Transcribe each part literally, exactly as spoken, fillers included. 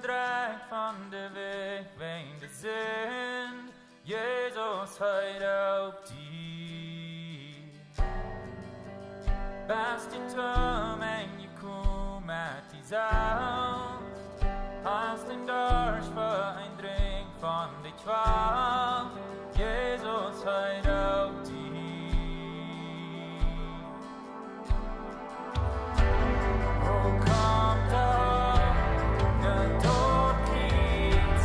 Dreit von de Wajch wäajen de Sind, Jesus, hee roopt die. Best du tom Enj jekomen met die selfst? Hast een Dorscht fa een Drinkj von de Kjwal? Jesus, hee roopt die. O, komm doch, ne Doot kjrieen,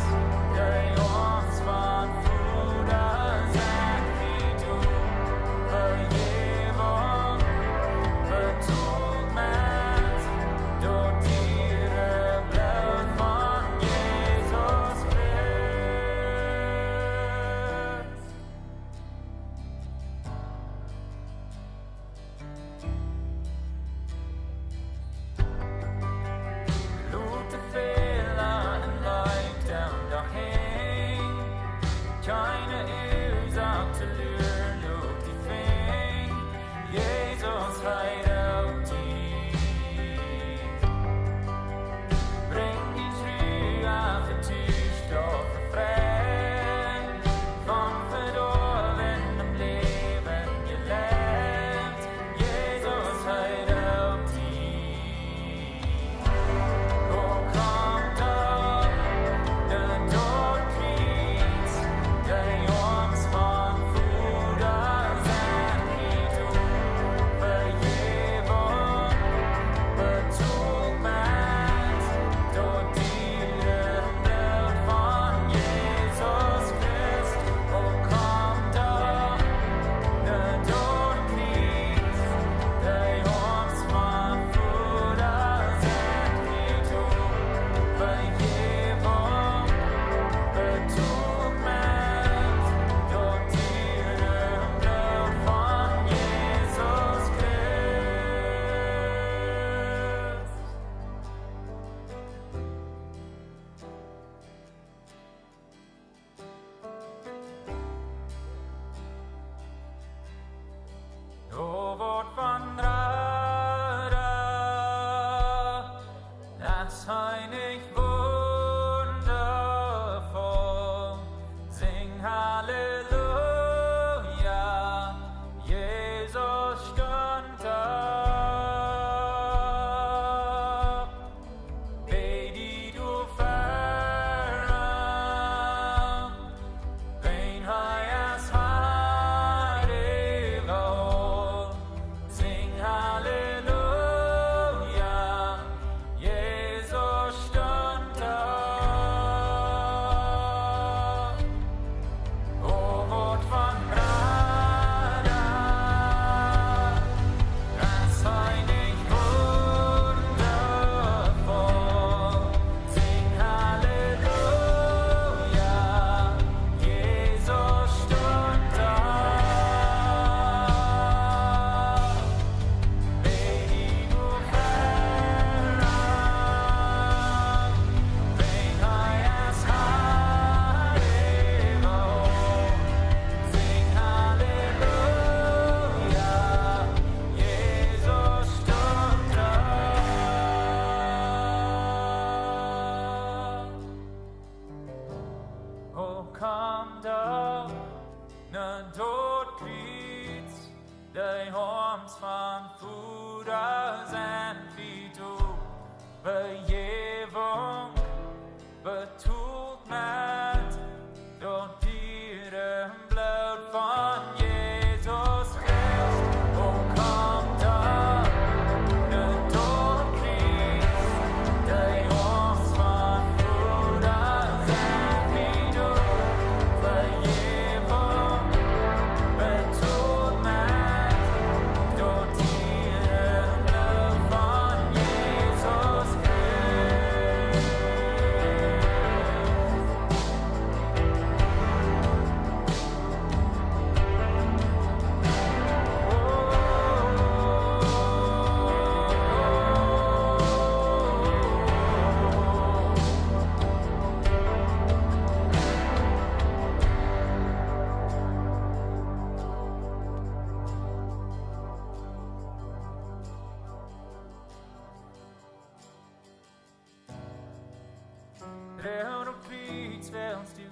dee ons von Voda sajcht, wie du Vejäwunk betolt met, daut die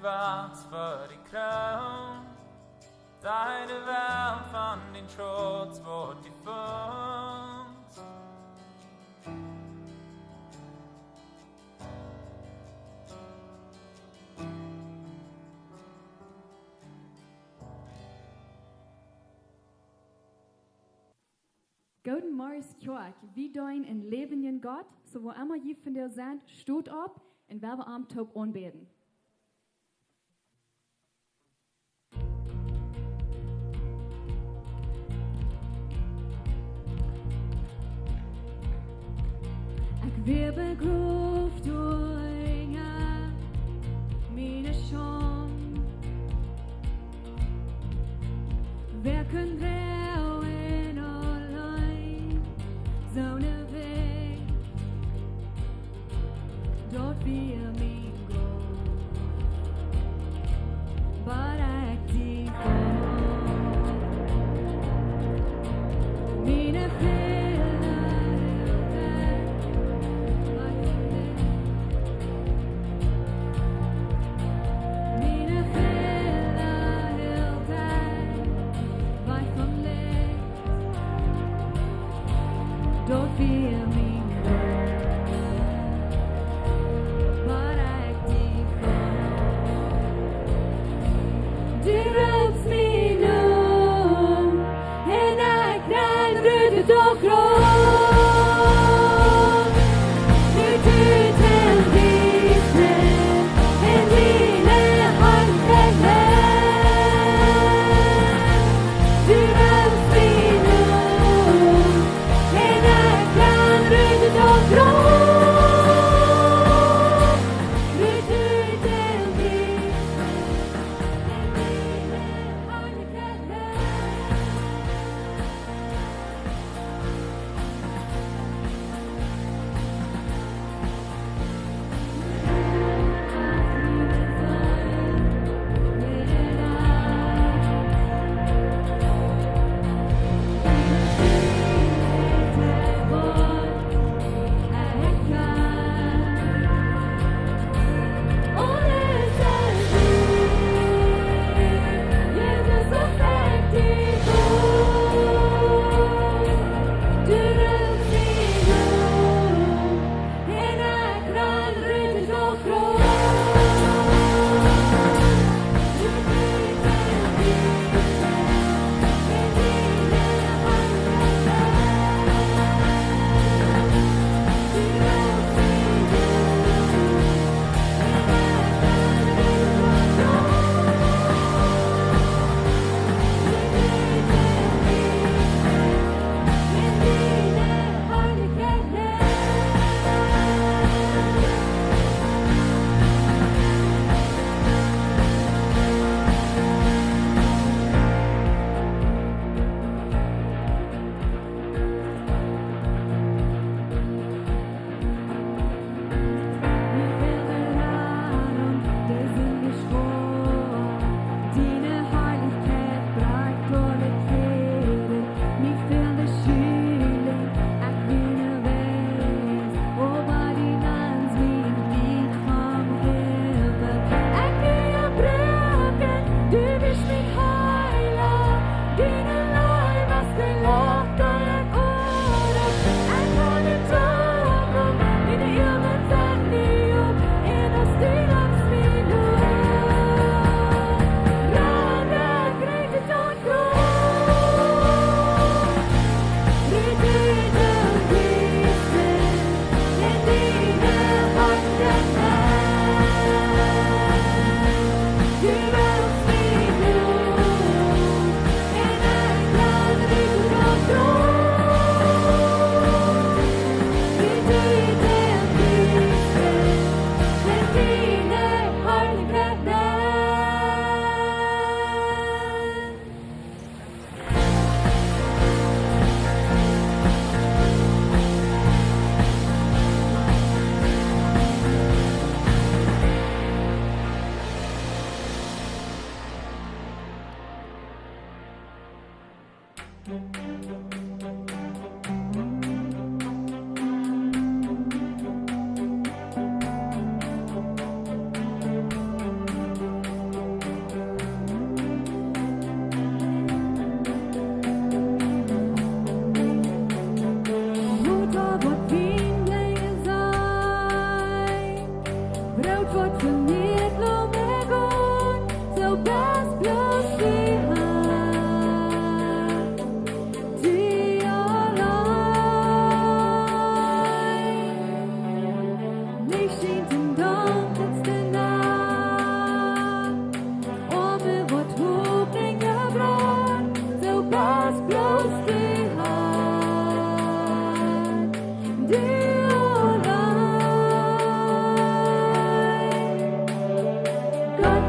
Wacht fa de Kroon, dee de Welt von dän Schutz woat jefungen. Gooden Morjes, Kjoakj. Wie deenen een läwendjen Gott, soo wua emma jie vondoag sent, stot opp un wie woaren am toop aunbäden. Ekj wia begroft unja miene Schaund. Wäa kunn droagen auleen soone Welt? Daut wia mien Gott. But ekj die funk. Miene Fäla, miene Fäla, wajch von Licht. Daut wia mien Gott. But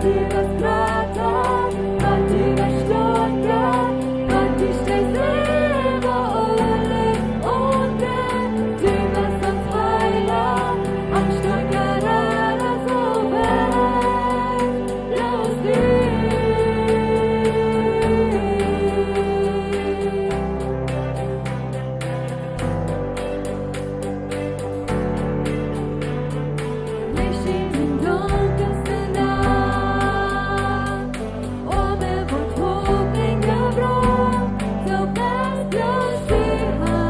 Du best grata, Gott, du best stoakja, Gott, du stehst äwa aule aundre. Du best ons Heilaunt, ons stoakja Rada, soo weit. Lof die. Licht en de dunkelste Nacht, oba woat Hopninj jebrocht, soo best bloos die Heil.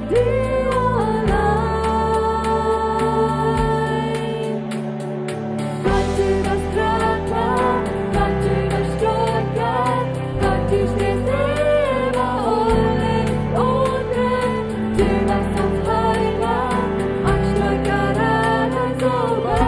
Du auleen. Gott, du best grata, Gott, du best stoakja, Gott, du stehst äwa aule aundre. Du best ons Heilaunt, ons stoakja Rada, soo weit.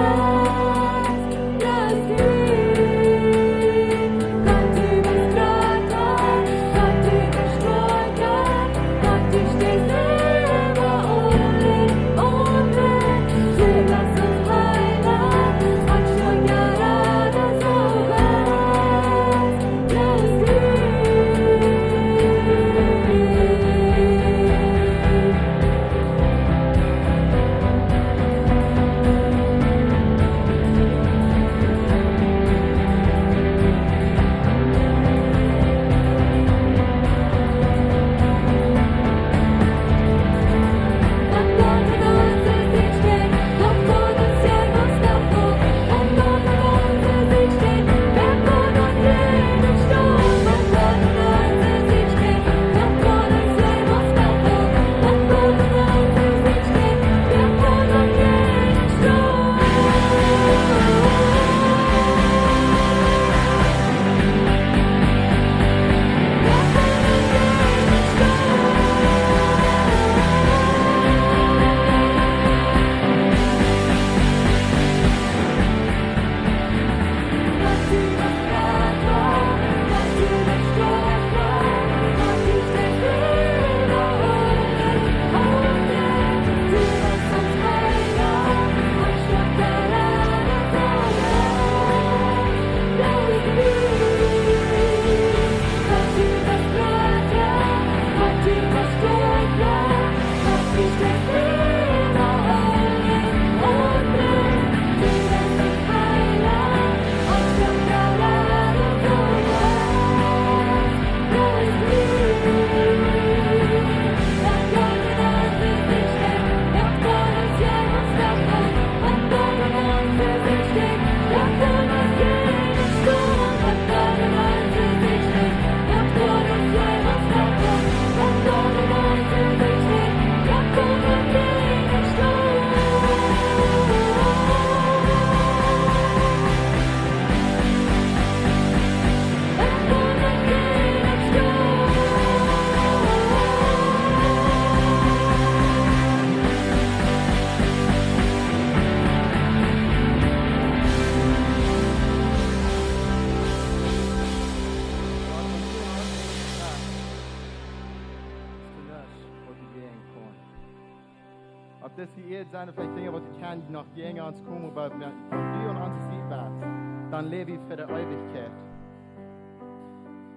Opp dise Ieed sent veleicht Dinja, waut wie kjennen noch jäajen ons komen, oba wan du aun onse Sied best, dan läw wie fa de Eewichkjeit.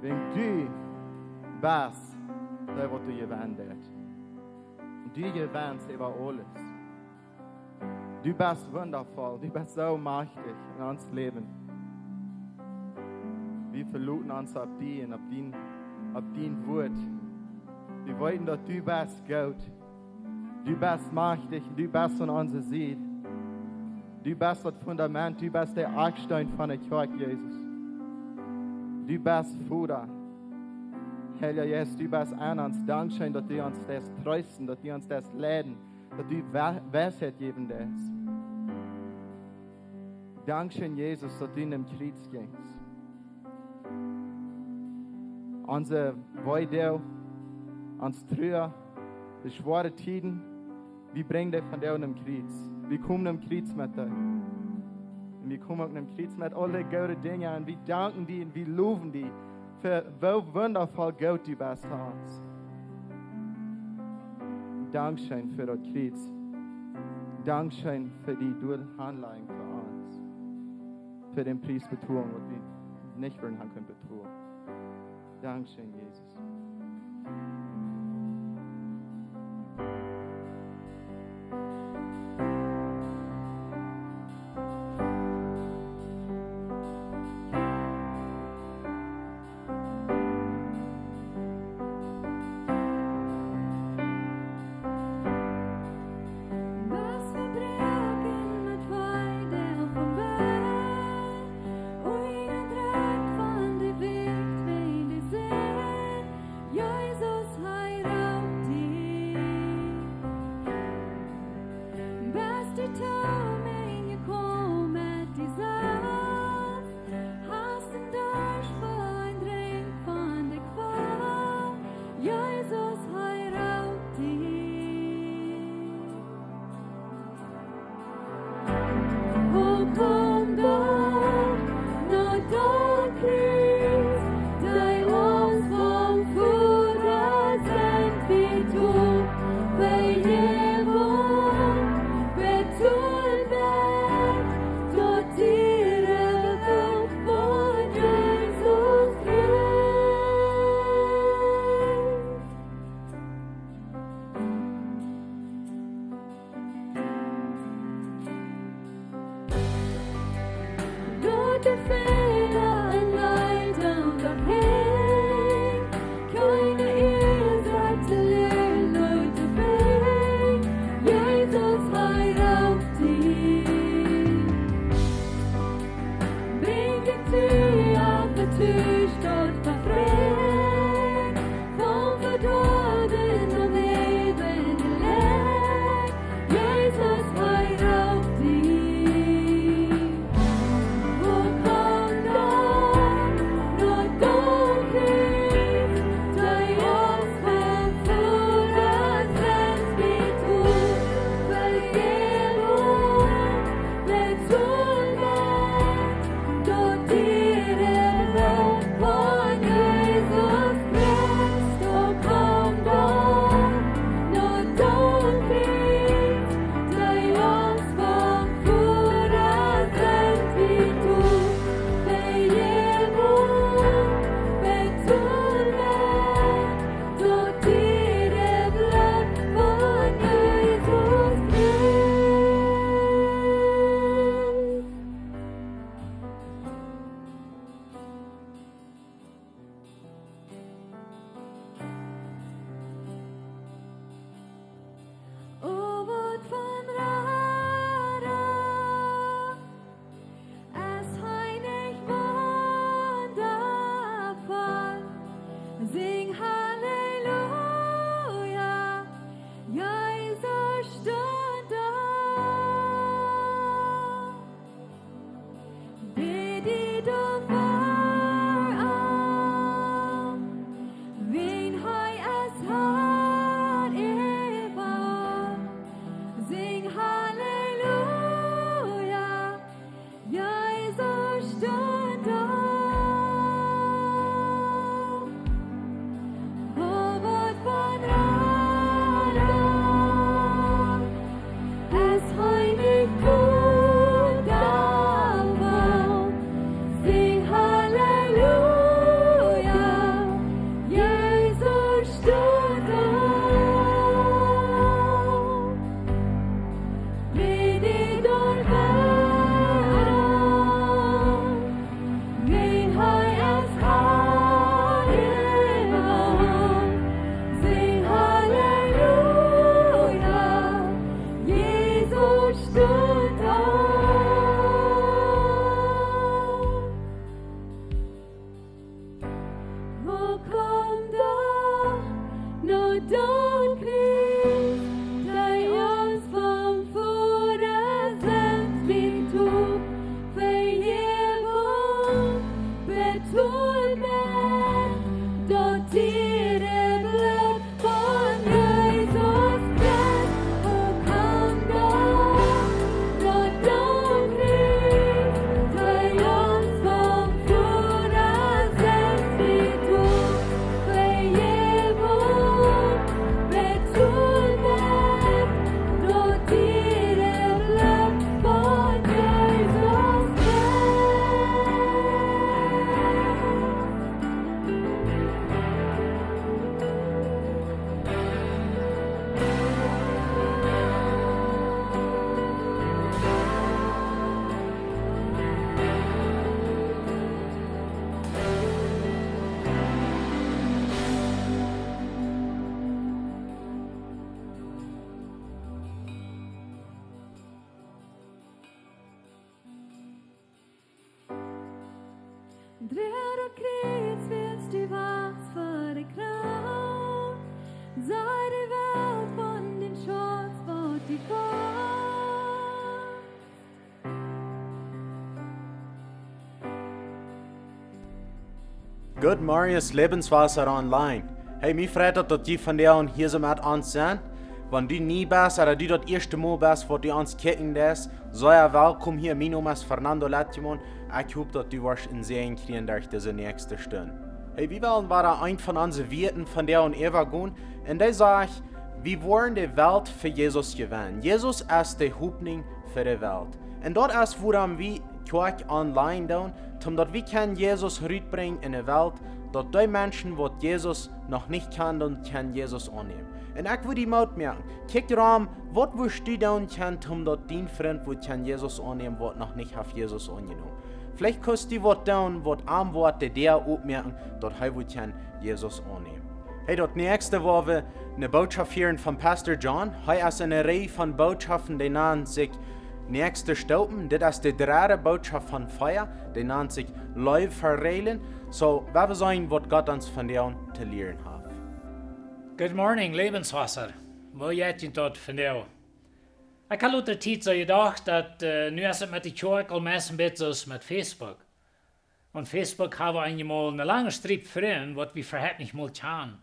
Wan du best, dee waut du jewenst. Du jewenst äwa aules. Du best wundafoll, du best soo majchtich en ons Läwen. Wie veloten ons opp die un opp dien, opp dien Wuat. Wie weeten, daut du best goot. Du best majchtich, du best aun onse Sied. Du best daut Fundament, du best de Akjsteen von de Kjoakj, Jesus. Du best Voda. Heilja Jeist, du best en ons. Dankscheen, daut du ons deist treesten, daut du ons deist leiden, daut du Wei-, Weisheit jäwen deist. Dankscheen, Jesus, daut du aum Kjriez jinjst. Onse Weedoag, ons Trua, de schwoare Tieden, wie brinjen dee vondoag aum Kjriez. Wie komen aum Kjriez met dee. Un wie komen uk aum Kjriez met aule goode Dinja. Un wie danken die un wie lowen die fa woo wundafoll goot du best fa ons. Dankscheen fa daut Kjriez. Dankscheen fa dee Doahanlajunk fa ons. fa dän Pries betolen, waut wie nich wudden haben kunnen betolen. Dankscheen, Jesus. Best vebroaken met Freid un Onrut, un Druck von de Welt, wäajen de Sind, Jesus, hee roopt die. Best du to am jekomen met dien Saft, hast een Darscht fa een Drinkj von de Kwal, Jesus, hee roopt die. O komm doch no daut Kjriez, dee ons vom Voda sent, wie to Vejäwunk betolt woat, daut diere Wuat von Jesus Christus. Lot de Fäla un Leiden wajch, kjeene Uasoak to läajen, lot de Fäla, Jesus, hee roopt die. Brinj die to am, daut du daut befriest, vom Vedoawen un Läwen jeleit. Jesus, hee roopt die. O komm Drag daut Kjriez, wiels du wajchst fa de Kraunt. Saj de Welt von dän Schutz, waut du hast. Good morning, Lebenswasser Online. Hey, mie freit daut, daut jie vondoag hia soo met ons sent. Wan du nie best, ooda du daut ieeschte Mol best, waut du ons kjikjen deist, sea welkom hia. Mien Nomen es Fernando Letjemon. Ekj hop, daut du woascht een Säajen kjrieen derch dise näakjste Stund. Hey, wie wellen wada eent von onse Wieed vondoag äwagonen. Un dee sajcht, wie woaren de Welt fa Jesus jewennen. Jesus es de Hopninj fa de Welt. Un daut es, wuarom wie Kjoakj online doonen, toom daut wie kjennen Jesus rutbrinjen en de Welt, daut dee Menschen, waut Jesus noch nich kjanen, kjennen Jesus aunnämen. Un ekj wudd die Moot moaken, kjikj rom, waut wurscht du doonen kjennen, toom daut dien Frint wudd kjennen Jesus aunnämen, waut noch nich haft Jesus aunjenomen. Veleicht kaust du waut doonen, waut am woat de Däa opmoaken, daut hee wudd kjennen Jesus aunnämen. Hey, daut näakjste, wua wie eene Bootschoft hieren von Pastor John. Hee es en eene Reaj von Bootschoften, dee nant sikj Näakjste Staupen. Dit es de dredde Bootschoft von vea, dee nant sikj Leew fa Räajlen. Soo, wie wellen seenen, waut Gott ons vondoag to lieren haft. Good morning, Lebenswasser. Woo jeit junt daut vondoag? Ekj ha latste Tiet soo jedocht, daut, äh, nu es et met de Kjoakj aul meist een bät soo aus met Facebook. Opp Facebook ha wie eenjemol eene lange Striep Frind, waut wie veleicht nich mol kjanen.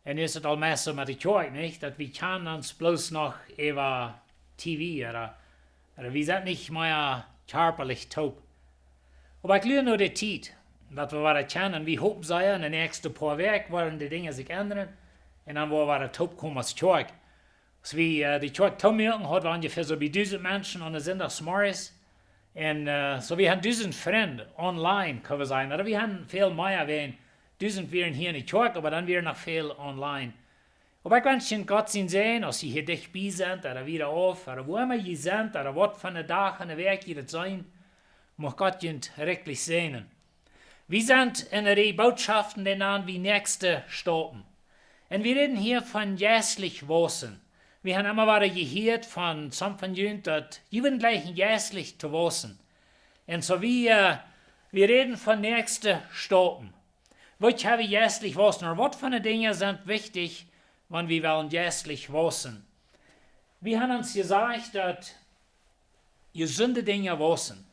Un es et aul meist soo met de Kjoakj, nich? Daut wie kjanen ons bloos noch äwa T V, ooda, ooda wie sent nich mea kjarpalich toop. Oba ekj lua no de Tiet, daut wie wada kjennen, wie hopen sea, en de näakjste poa Wäakj woaren de Dinja sikj endren. Un dan woa wie wada toop komen aus Kjoakj. Aus wie, äh, de Kjoakj toomuaken, haud wie onjefäa soo bie dusent Menschen aun de Sindachsmorjes. Un, äh, soo wie han dusent Frind online, kjenn wie sajen. Ooda wie han väl mea, wiels dusent wieren hia en de Kjoakj, oba dan wieren noch väl online. Oba ekj wensch junt Gott sien Säajen, aus jie hia dicht bie sent, ooda wieda auf, ooda wua emma jie sent, ooda waut fa een Dach en de Wäakj jie daut seenen, mucht Gott junt rikjlich säajnen. Wie sent en eene Reaj Bootschoften, dee nant wie Näakjste Staupen. Un wie räden hia von jeistlich wausen. Wie han emma wada jehieet von some von junt, daut jie wudden jlikjen jeistlich to wausen. Un soo wie, äh, wie räden von Näakjste Staupen. Waut ha wie jeistlich wausen? Ooda waut fa Dinja sent wichtich, wan wie wellen jeistlich wausen? Wie han ons jesajcht, daut jesunde Dinja wausen.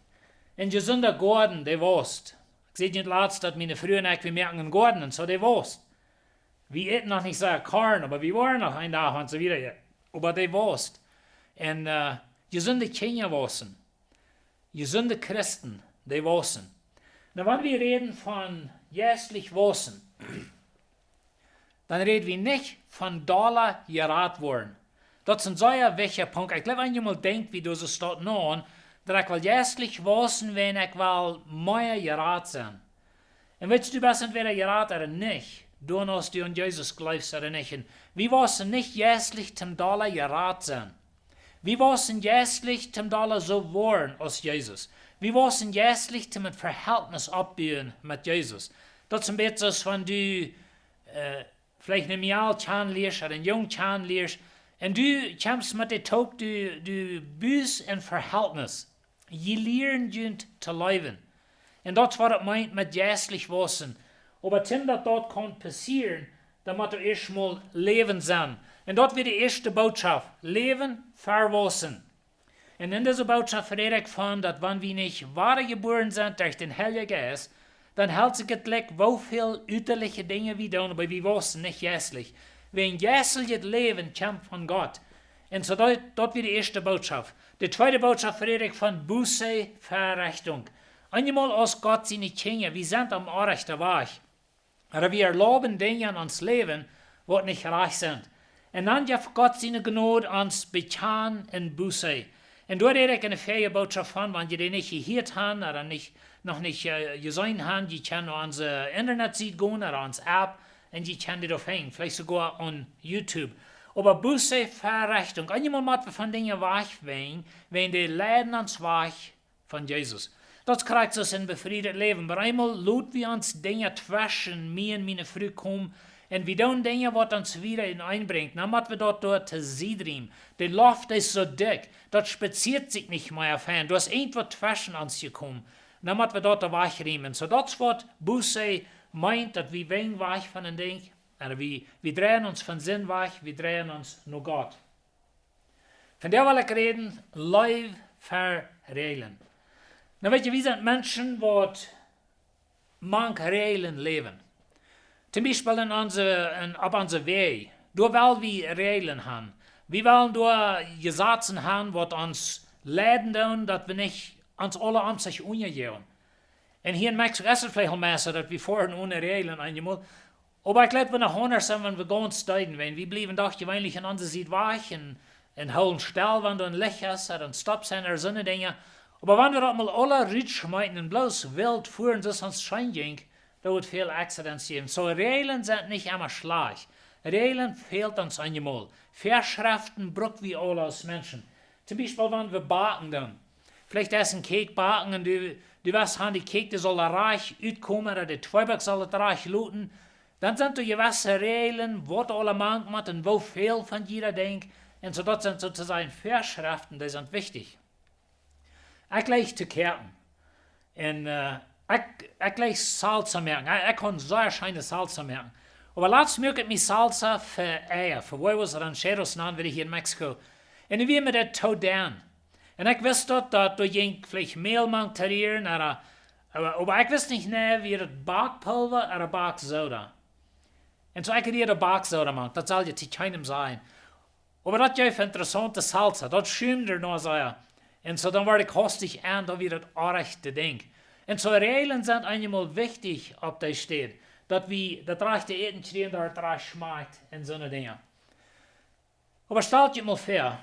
En jesunda Goaden, dee waust. Ekj säd junt latst, daut miene Fru un ekj, wie moaken eenen Goaden, un soo dee waust. Wie äten noch nich sea Korn, oba wie woaren noch een Dach un soo wieda äten. Oba dee waust. Un, äh, jesunde Kjinja wausen. Jesunde Christen, dee wausen. Nu, wan wie räden von jeistlich wausen, dan räd wie nich von dolla jerat woaren. Daut es een sea wichtja Punkt. Ekj jleew, eenjemol denkj wie doa soo stoakj no, daut ekj well jeistlich wausen, wan ekj well mea jerat sennen. Un weetst, du best entwäda jerat ooda nich, doano aus du aun Jesus jleefst ooda nich. Un wie wausen nich jeistlich toom dolla jerat sennen. Wie wausen jeistlich toom dolla soo woaren aus Jesus. Wie wausen jeistlich toom een Vehältnis oppbuen met Jesus. Daut es een bät soo aus wan du, äh, veleicht een Mejal kjanen lieescht ooda een Jung kjanen lieescht. Un du kjemst met dee toop, du, du bust een Vehältnis. Jie lieren junt to leewen. Un daut es waut et meent met jeistlich wausen. Oba toom daut daut kaun passieren, dan mott doa ieescht mol Läwen sennen. Un daut wia de ieeschte Bootschoft. Läwen fa wausen. Un en dise Bootschoft räd ekj von, daut wan wie nich wadajebuaren sent derch dän Heiljen Jeist, dan helt sikj et jlikj, woo väl utaliche Dinja wie doonen, oba wie wausen nich jeistlich. Wan jeistlichet Läwen kjemt von Gott. Un soo daut, daut wia de ieeschte Bootschoft. De tweede Bootschoft räd ekj von Buße, Verrechtunk. Eenjemol aus Gott siene Kjinja, wie sent aum orrajchten Wajch. Ooda wie erlauben Dinja en ons Läwen, waut nich rajcht sent. Un dan jeft Gott siene Jnod ons Bekjanen un Buße. Un doa räd ekj en de väaje Bootschoft von, wan jie dee nich jehieet han, ooda nich, noch nich, äh, jeseenen han, jie kjennen no onse Internetsied gonen, ooda onse App, un jie kjennen dee doa finjen, veleicht soogoa opp YouTube. Oba Buße, Verrechtunk, eenjemol mott wie von Dinja wajch gonen, wan dee leiden ons wajch von Jesus. Daut es krakjt soo aus een befrieet Läwen. Oba eemol lot wie ons Dinja tweschen, mie un miene Fru, komen, un wie doonen Dinja, waut ons wieda uteneen brinjt. Dan mott wie daut doa to Sied riemen. De Loft es soo dikj, daut spazieet sikj nich mea fein. Doa es irjentwaut tweschen ons jekomen. dan mott wie daut doa wajch riemen. Soo daut es waut Buße meent, daut wie wajch von een Dinkj, un wie, wie dreien ons von Sind wajch, wie dreien ons no Gott. Von doa well ekj räden, Leew ver Räajlen. Nu weet jie, wie sent Menschen waut mank Räajlen läwen. Toom Biespel en onse, en, opp onse Wäaj. Doa well wie Räajlen han. Wie wellen doa Jesazen han waut ons leiden doonen, daut wie nich ons aula om sikj unjajäwen. Un hia en Mexiko es et veleicht aul mea soo daut wie foaren one Räajlen eenjemol. Oba ekj jleew, wie noch aundasch sent, wan wie gaunz deeden, wan wie bliewen doch jeweenlich en onse Sied wajch un, un hoolen stell, wan doa een Licht es, ooda een Stop sent, ooda soone Dinja. Oba wan wie daut mol aula rutschmeeten un bloos wilt foaren, soo aus ons scheen jinkj, dan woat väl Accidents jäwen. Soo Räajlen sent nich emma schlajcht. Räajlen fält ons eenjemol. Väaschreften bruck wie aula aus Menschen. Toom Biespel, wan wie baken doonen. Veleicht es een Cake baken un du, du west han, de Cake, dee saul rajcht utkomen, ooda de Tweeback saul et rajcht loten. Dan sent doa jewesse Räajlen, waut aula mank mott un woo väl von jieda Dinkj. Un soo daut sent soo to sajen Väaschreften, dee sent wichtich. Ekj leew to koaken. Un, äh, ekj, ekj leew Salsa moaken. Ekj, ekj kaun sea scheene Salsa moaken. Oba latst muak ekj mie Salsa fa Eia, fa Huevos Rancheros nanen wie hia en Mexiko. Un dee wia met daut too denn. Un ekj wist daut, daut doa jinkj veleicht Mäl mank to rieren, ooda, oba, oba ekj wist nich, nä, wia daut Backpulva ooda Backsoda. Un soo ekj rieed de Backsoda mank, daut saul je to kjeenem sajen. Oba daut jeef interessaunte Salsa, daut schumd doano sea. Un soo dan wort ekj hastich aun, daut wia daut rajchte Dinkj. Un soo Räajlen sent eenjemol wichtich opp dee Städ, daut wie daut rajchte Äten kjrieen, daut et rajcht schmakjt un soone Dinja. Oba stalt junt mol väa,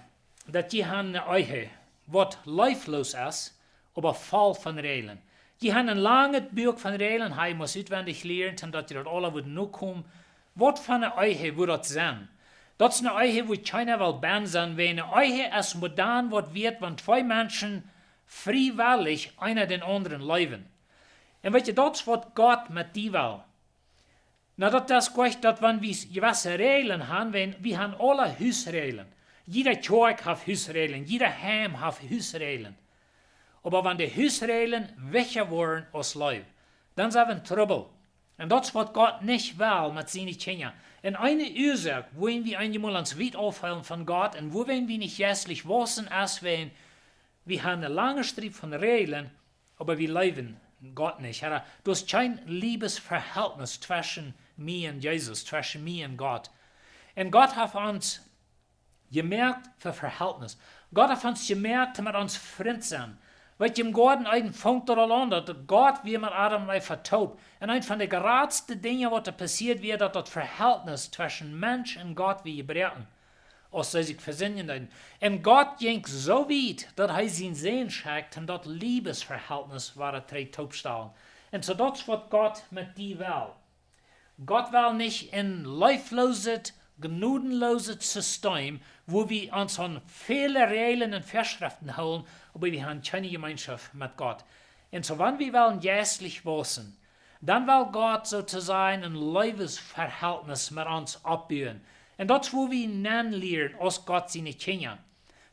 daut jie han eene Ehe, waut leewloos es, oba voll von Räajlen. Jie han een langet Buak von Räajlen, hee mott utwendich lieren, toom daut jie daut aula wudden nokomen. Waut fa eene Ehe wudd daut sennen? Daut es eene Ehe, wua kjeena well benn sennen, wiels eene Ehe es mau dan waut wieet, wan twee Menschen friewellich eena dän aundren leewen. Un weet jie, daut es waut Gott met die well. Nu, daut es goot, daut wan wie jewesse Räajlen han, wan wie han aule Husräajlen. Jieda Kjoakj haft Husräajlen, jieda Heim haft Husräajlen. Oba wan de Husräajlen wichtja woaren aus Leew, dan sent wie en Trubbel. Un daut es waut Gott nich well met siene Kjinja. Un eene Uasoak, wuarom wie eenjemol ons wiet aufhoolen von Gott un wuarom wie nich jeistlich wausen, es wan wie han eene lange Striep von Räajlen, oba wie leewen Gott nich. Ooda, doa es kjeen Liebesverhältnis tweschen mie un Jesus, tweschen mie un Gott. Un Gott haft ons jemoakt fa Verhältnis. Gott haft ons jemoakt met ons Frint sennen. Weet jie, em Goaden Eden funk daut aul aun, daut Gott wia met Adam un Eva toop. Un eent von de jratste Dinja, waut doa passieet, wia, daut daut Verhältnis tweschen Mensch un Gott wia jebroaken, aus see sikj vesindjen deeden. Un Gott jinkj soo wiet, daut hee sienen Sän schekjt, om daut Liebesverhältnis wada trigj tooptostalen. Un soo daut es waut Gott met die well. Gott well nich een leewlooset, jnodenlooset System, wua wie ons aun väle Räajlen un Väaschreften hoolen, oba wie han kjeene Jemeenschoft met Gott. Un soo, wan wie wellen jeistlich wausen, dan well Gott soo to sajen een Leewesverhältnis met ons oppbuen. Un daut es, wua wie nenn lieren aus Gott siene Kjinja.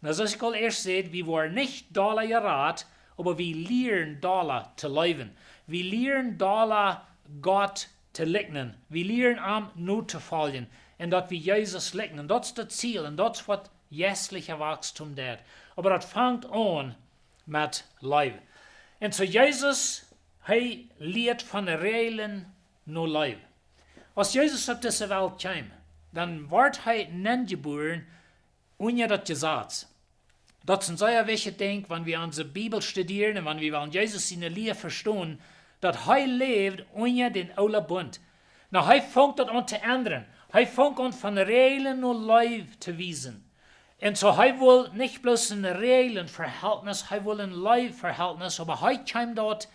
Nu, soo aus ekj aul ieescht säd, wie woaren nich dolla jerat, oba wie lieren dolla to leewen. Wie lieren dolla Gott to likjnen. Wie lieren am notofoljen. Un daut wie Jesus likjnen. Daut es daut Ziel. Un daut es waut jeistlicha Wausstum deit. Oba daut fangt aun met Leew. Un soo Jesus, hee lieet von Räajlen no Leew. Aus Jesus opp dise Welt kjeem, dan wort hee nenjebuaren unja daut Jesaz. Daut es een sea wichtjet Dinkj, wan wie onse Bibel studieren un wan wie wellen Jesus siene Lia vestonen, daut hee läwd unja dän oolen Bunt. Nu, hee funk daut aun to endren. Hee funk aun von Räajlen no Leew to wiesen. Un soo, hee wull nich bloos een Räajlenverhältnis, hee wull een Leewverhältnis, oba hee kjeem daut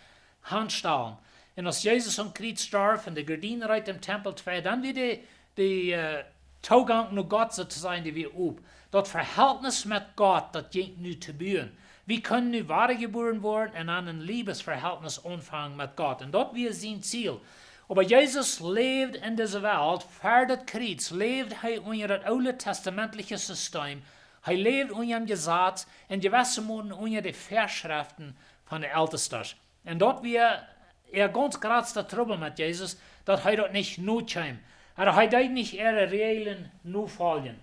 hanstalen. Un aus Jesus aum Kjriez storf un de Gardien reet em Tempel twei, dan wia de, de, äh, Toogank no Gott, soo to sajen, dee wia op. Daut Verhältnis met Gott, daut jinkj nu to buen. Wie kunnen nu wadajebuaren woaren un aun een Liebesverhältnis aunfangen met Gott. Un daut wia sien Ziel. Oba Jesus läwd en dise Welt, ver daut Kjriez, läwd hee unja daut oole testamentliche System. Hee läwd unja een Jesaz un jewesse Moten unja de Väaschreften von de Eltestasch. Un daut wia äa gaunz jratsta Trubbel met Jesus, daut hee daut nich nokjeem. Ooda hee deed nich äare Räajlen nofoljen.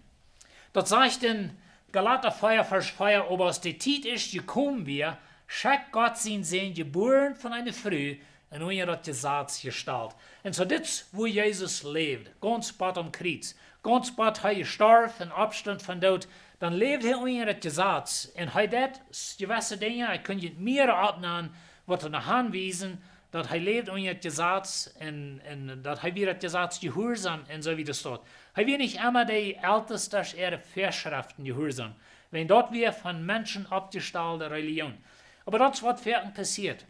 Daut sajcht en Galata vea, Varsch vea: "Oba aus de Tiet es jekomen wia, schekjt Gott sienen Sän, jebuaren von eene Fru un unja daut Jesaz jestalt." Un soo dit es, woo Jesus läwd, gaunz bat aum Kjriez, gaunz bat hee storf un oppstunt vom Doot, dan läwd hee unja daut Jesaz. Un hee deed jewesse Dinja, ekj kunn je mea oppnämen, waut doano hanwiesen, daut hee läwd unja daut Jesaz un, un daut hee wia daut Jesaz jehuarsom un soo wieda daut. Hee wia nich emma de Eltestasch äare Väaschreften jehuarsom, wiels daut wia von Menschen oppjestalde Relijoon. Oba daut es, waut foaken passieet.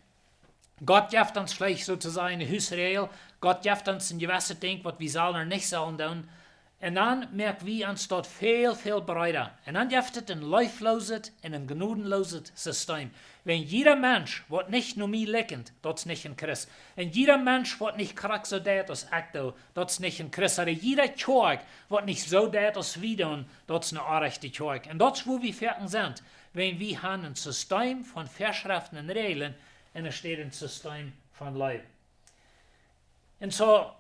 Gott jeft ons veleicht, soo to sajen, ne Husräajel. Gott jeft ons een jewesset Dinkj, waut wie sellen ooda nich sellen doonen. Un dan moak wie ons daut väl, väl breeda. Un dan jeft et een leeflooset un een jnodenlooset System. Wan jieda Mensch, waut nich no mie likjent, daut es nich een Christ. Un jieda Mensch, waut nich krakjt soo deit aus ekj doo, daut es nich een Christ. Ooda jieda Kjoakj, waut nich soo deit aus wie doonen, daut es eene orrajchte Kjoakj. Un daut es, woo wie foaken sent, wan wie haben een System von Väaschreften un Räajlen un enne Städ een System von Leew. Un soo,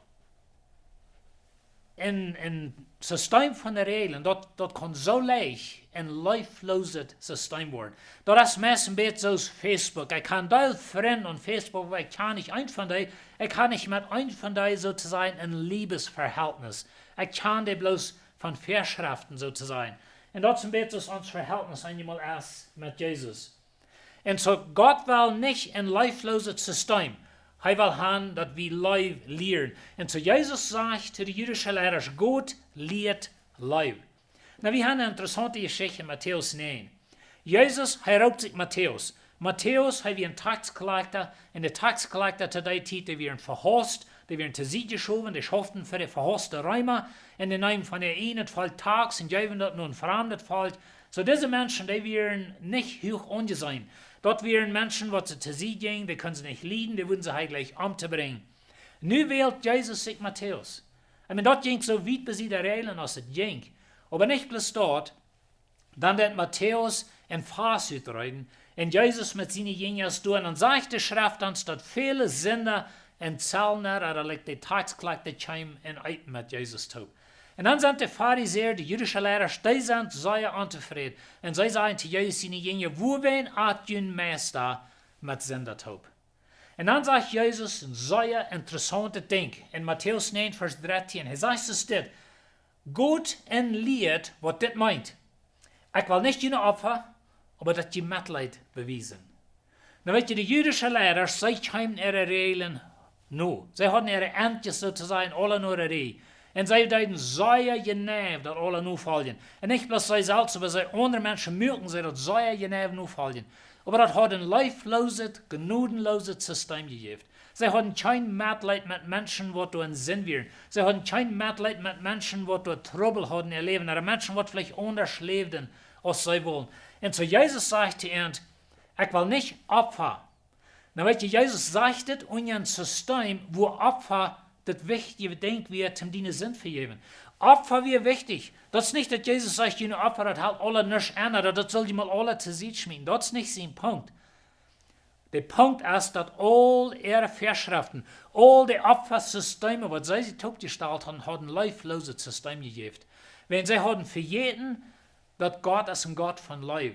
een, een System von de Räajlen, daut, daut kaun soo leicht een leeflooset System woaren. Daut es meist een bät soo aus Facebook. Ekj hab een Deel Frind aun Facebook, oba ekj kjan nich eenen von dee. Ekj hab nich met eenen von dee, soo to sajen, een Liebesverhältnis. Ekj kjan dee bloos von Väaschreften, soo to sajen. Un daut es een bät soo aus ons Verhältnis eenjemol es met Jesus. Un soo, Gott well nich een leeflooset System. Hee well haben, daut wie Leew lieren. Un soo, Jesus sajcht to de jüdische Leida: "Gott lieet Leew." Nu, wie haben eene interessaunte Jeschicht en Matäus näajen. Jesus, hee roopt sikj Matäus. Matäus, hee wia een Taxkolakjta. Un de Taxkolakjta to dee Tiet, dee wieren vehaust, dee wieren to Sied jeschowen, dee schauften fa de vehauste Reema. Un dee neemen von äa ieejnet Volkj Tax un jeewen daut no een framdet Volkj. Soo, dise Menschen, dee wieren nich huach aunjeseenen. Daut wieren Menschen, waut see to Sied jinjen, dee kunnen see nich lieden, dee wudden see hee jlikj omtobrinjen. Nu wält Jesus sikj Matäus. Ekj meen, daut jinkj soo wiet bie de Räajlen aus et jinkj. Oba nich bloos daut, dan deed Matäus een Fast utreeden un Jesus met siene Jinja doa. Un dan sajcht de Schreft ons, daut väle Sinda un Zolna, ooda like de Taxkolakjta, kjeemen un eeten met Jesus toop. Un dan sent de Farisäa, de jüdische Leida, dee sent sea ontofräd. Un see sajen to Jesus siene Jinja: "Wuarom at jun Meista met Sinda toop?" Un dan sajcht Jesus een sea interessauntet Dinkj en Matäus näajen, Varsch dartieen. Hee sajcht soo dit: "Gott lieet, waut dit meent: Ekj well nich june Opfa, oba daut jie Metleet bewiesen." Nu weet jie, de jüdische Leida, see kjeemen äare Räajlen no. See hauden äare Entjes, soo to sajen, aule no de Rieej. Un see deeden sea jeneiw daut aule nofoljen. Un nich bloos see selfst, oba see, aundre Menschen muaken see daut sea jeneiw nofoljen. Oba daut haud een leeflooset, jnodenlooset System jejäft. See hauden kjeen Metleet met Menschen, waut doa en Sind wieren. See hauden kjeen Metleet met Menschen, waut doa Trubbel hauden en äa Läwen. Ooda Menschen, waut veleicht aundasch läwden aus see wullen. Un soo Jesus sajcht to an: "Ekj well nich Opfa." Nu weet jie, Jesus sajcht dit unja een System, wua Opfa daut wichtje Dinkj wia, om diene Sind vejäwen. Opfa wia wichtich. Daut es nich, daut Jesus sajcht: "June Opfa, daut halpt aule nuscht aun, daut, daut sull jie mol aule to Sied schmieten." Daut es nich sien Punkt. De Punkt es, daut aul äare Väaschreften, aul de Opfasysteme, waut see sikj toopjestalt hauden, hauden een leeflooset System jejäft. Wan see hauden vejäten, daut Gott es een Gott von Leew.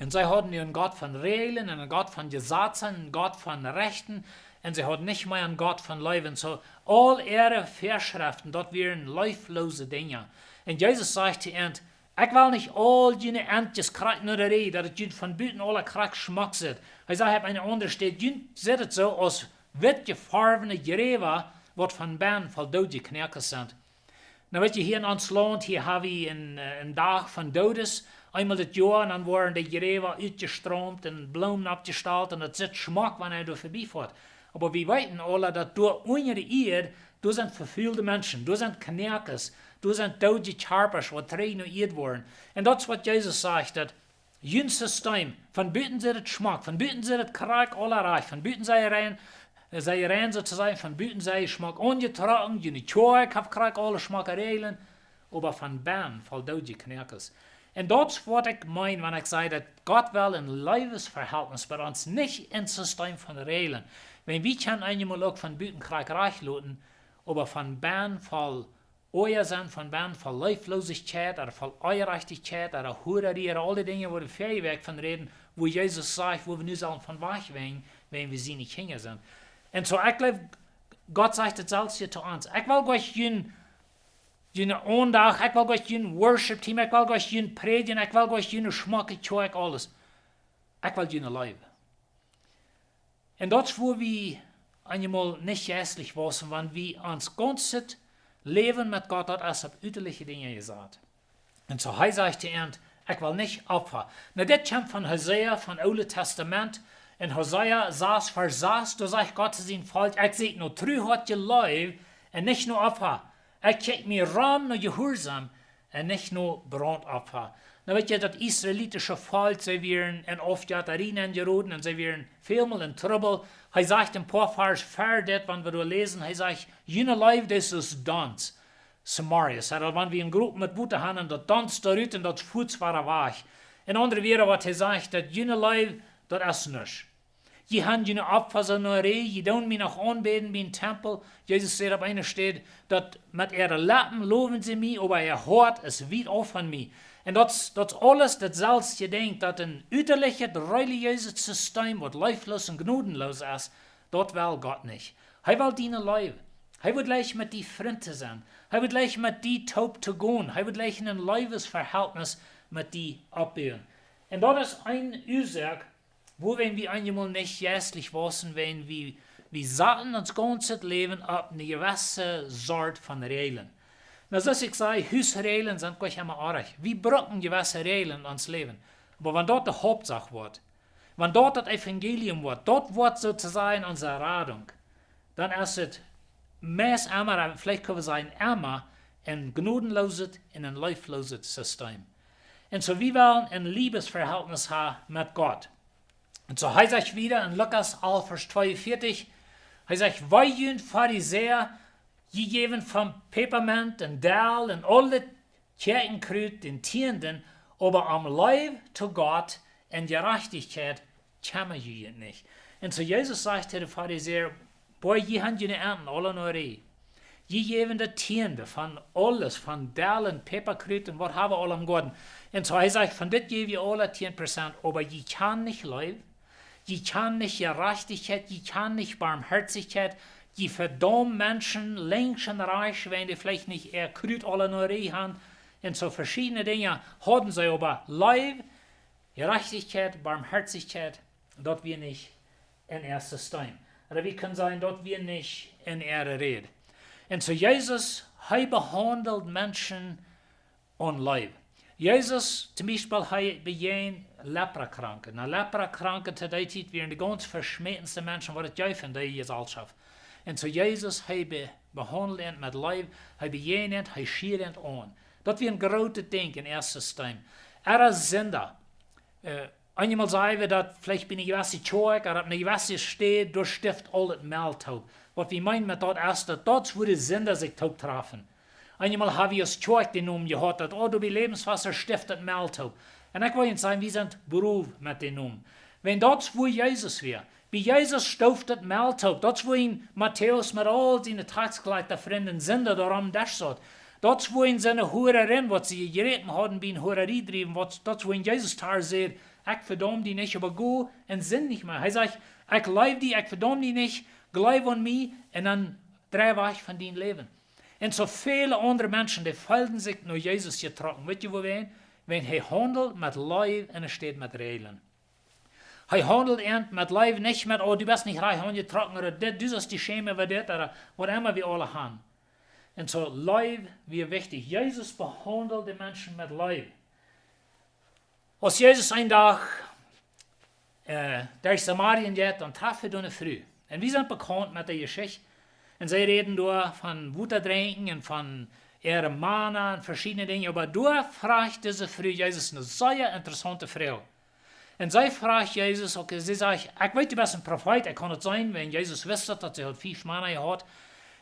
Un see hauden nu een Gott von Räajlen un een Gott von Jesazen, een Gott von Rechten. Un see hauden nich mea een Gott von Leew. Un soo, aul äare Väaschreften, daut wieren leefloose Dinja. Un Jesus sajcht to an: "Ekj well nich aul june Entjes krakjt no de Rieej, daut et junt von buten aula krakjt schmock sitt." Hee sajcht opp eene aundre Städ: "Junt sitt et soo aus witt jefarwne Jräwa, waut von bennen voll doodje Knoakes sent." Nu weet jie, hia en ons Launt, hia hab wie een, äh, een Dach von Doodes, eenmol daut Joa, un dan woaren de Jräwa utjestraumt un Bloomen oppjestalt, un daut sitt schmock, wan eena doa verbie foat. Oba wie weeten aule, daut doa unja de Ieed, doa sent vefulte Menschen, doa sent Knoakes, doa sent doodje Kjarpasch, waut trigj no Ieed woaren. Un daut es, waut Jesus sajcht, daut jun System, von buten sitt et schmock, von buten sitt et krakjt aula rajcht, von buten sent jie rein, äh, sent jie rein, soo to sajen, von buten sent jie schmock aunjetrocken, june Kjoakj haft krakjt aule schmocke Räajlen, oba von bennen voll doodje Knoakes. Un daut es waut ekj meen, wan ekj saj daut Gott well een Leewesverhältnis, oba ons nich een System von Räajlen. Wan wie kjennen eenjemol uk von buten krakjt rajcht loten, oba von bennen voll Oaja sennen, von bennen voll Leeflosigkeit ooda voll Onjerajchtichkjeit ooda Hurarie ooda aul dee Dinja, wua wie väaje Wäakj von räden, wua Jesus sajcht, wua wie nu sellen von wajch wan, wan wie siene Kjinja sent. Un soo, ekj jleew, Gott sajcht daut selfst hia to ons. Ekj well jlikj jun june Aundacht, ekj well jlikj jun Worship Team, ekj well jlikj jun Prädja, ekj well jlikj june schmocke Kjoakj, aules. Ekj well june Leew. Un daut es wua wie eenjemol nich jeistlich wausen, wan wie ons gaunzet Läwen met Gott, daut es opp ütaliche Dinja jesat. Un soo hee sajcht to an, ekj well nich Opfa. Nu, dit kjemt von Hosea, von Oole Testament. En Hosea sas Varsch sas, doa sajcht Gott to sien Volkj: Ekj sieekj no truhoatje Leew un nich no Opfa. Ekj kjikj mie rom no Jehuarsaum un nich no Brauntopfa. Nu weet jie, daut israelitische Volkj, see wieren en Aufjetarie enjeroden un see wieren välmol en Trubbel. Hee sajcht een poa Varsch ver dit, wan wie doa läsen, hee sajcht: June Leew, daut es Donst. Samarius, hee, daut wan wie een Grop met Wota han un daut donst doa rut un daut fuats wada wajch. En aundre Wieed, waut hee sajcht, daut june Leew, daut es nuscht. Jie han june Opfa soo no Räajch, jie doonen mie noch aunbäden biem Tempel. Jesus sajcht opp eene Städ, daut met äare Leppen lowen see mie, oba äa Hoat es wiet auf von mie. Un daut, daut es aules daut selfst jedenkjt, daut een ütalichet relijeeset System, waut leewloos un jnodenloos es, daut well Gott nich. Hee well diene Leew. Hee wudd jlikj met die Frint to sennen. Hee wudd jlikj met die toop to gonen. Hee wudd jlikj een Leewesverhältnis met die oppbuen. Un daut es een Uasoak, wuarom wie eenjemol nich jeistlich wausen, wan wie, wie saten ons gaunzet Läwen opp eene jewesse Sort von Räajlen. Nu, soo aus ekj säd, Husräajlen sent nich emma oajch. Wie brucken jewesse Räajlen en ons Läwen. Oba wan daut de Hauptsach woat, wan daut daut Evangelium woat, daut woat soo to sajen onse Radunk, dan es et meist emma, veleicht kjenn wie sajen emma, een jnodenlooset un een leewlooset System. Un soo, wie wellen een Leewesverhältnis haben met Gott. Un soo, hee sajcht wieda en Lukas alf, Varsch tweeunvieetich, hee sajcht: Wee junt Farisäa, jie jäwen von Päpament un Dell un aul daut Kjoakjenkrut dän Tieenden, oba om Leew to Gott un Jerajchtichkjeit kjemma jie junt nich. Un soo Jesus sajcht to de Farisäa: Boa, jie han june Enten aule no Räajch. Jie jäwen daut Tieende von aules, von Dell un Päpakrut un waut ha wie aul aum Goaden. Un soo hee sajcht: Von dit jäw jie aule tieen Prozent, oba jie kjanen nich Leew, jie kjanen nich Jerajchtichkjeit, jie kjanen nich Barmhoatichkjeit, jie vedaumen Menschen, lenkjen un rajchtsen, wan dee veleicht nich äa Krut aule no Räajch han. Un soo veschiedne Dinja hauden see, oba Leew, Jerajchtichkjeit, Barmhoatichkjeit, daut wia nich en äa System. Ooda wie kjennen sajen, daut wia nich en äare Räd. Un soo Jesus, hee behaundelt Menschen aun Leew. Jesus, toom Biespel, hee bejäajent Leprakranke. Nu, Leprakranke to dee Tiet wieren de gaunz veschmätenste Menschen, waut et jeef en dee Jeselschoft. Un soo Jesus, hee be-, behaundelt an met Leew, hee bejäajent an, hee schieed an aun. Daut wia een grootet Dinkj en äa System. Äa Sinda, äh, eenjemol saj wie daut veleicht bie eene jewesse Kjoakj ooda opp eene jewesse Städ, doa stift aul daut Mell toop. Waut wie meenen met daut es, daut daut es wua de Sinda sikj toop trafen. Eenjemol ha wie aus Kjoakj dän Nomen jehaut, daut, oh, doa bie Lebenswasser stift daut Mell toop. Un ekj well junt sajen, wie sent brow met dän Nomen. Wan daut es wua Jesus wia. Bie Jesus stoof daut Mell toop. Daut es wua een Matäus met aul siene Taxkolakjta Frind, Sinda doa om dän Desch saut. Daut es wua een siene Hurarin, waut see jeräten hauden bie een Hurarie driewen, waut, daut es wua een Jesus to äa säd: Ekj vedaum die nich, oba go un sind nich mea. Hee sajcht: Ekj leew die, ekj vedaum die nich, jleew aun mie un dan drei wajch von dien Läwen. Un soo väle aundre Menschen, dee feelden sikj no Jesus jetrocken. Weet jie wuarom? Wan hee haundelt met Leew un hee steit met Räajlen. Hee haundelt an met Leew, nich met: Oh, du best nich rajcht aunjetrocken, ooda dit, du sust die schämen äwa dit, ooda waut emma wie aule han. Un soo, Leew wia wichtich. Jesus behaundelt de Menschen met Leew. Aus Jesus een Dach, äh, derch Samarien jeit, dan traf hee doa eene Fru. Un wie sent bekaunt met dee Jeschicht. Un see räden doa von Wota drinkjen un von äare Mana un veschiedne Dinja. Oba doa fruach dise Fru Jesus eene sea interessaunte Froag. Un see fruach Jesus, okay, see sajcht: Ekj weet, du best een Profeet, ekj kaun daut seenen, wan Jesus wist daut, daut see haud fief Mana jehaut.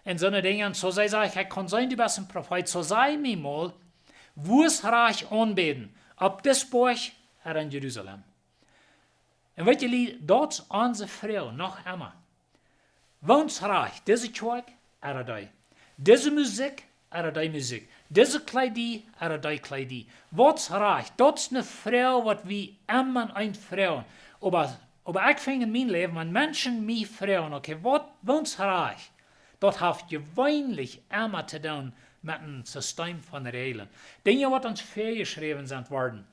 Un soone Dinja. Un soo see sajcht: Ekj kaun seenen, du best een Profeet. Soo saj mie mol, wua es rajcht aunbäden? Opp dis Boajch ooda en Jerusalem? Un weet jie, daut es onse Froag noch emma. Woont rajcht, dise Kjoakj ooda dee? Dise Musikj ooda dee Musikj? Dise Kjleeda ooda dee Kjleeda? Waut es rajcht? Daut es ne Froag, waut wie emma ons froagen. Oba, oba ekj finj en mien Läwen, wan Menschen mie froagen, okay, waut, woont rajcht? Daut haft jeweenlich emma to doonen met een System von Räajlen. Dinja, waut ons väajeschräwen sent worden.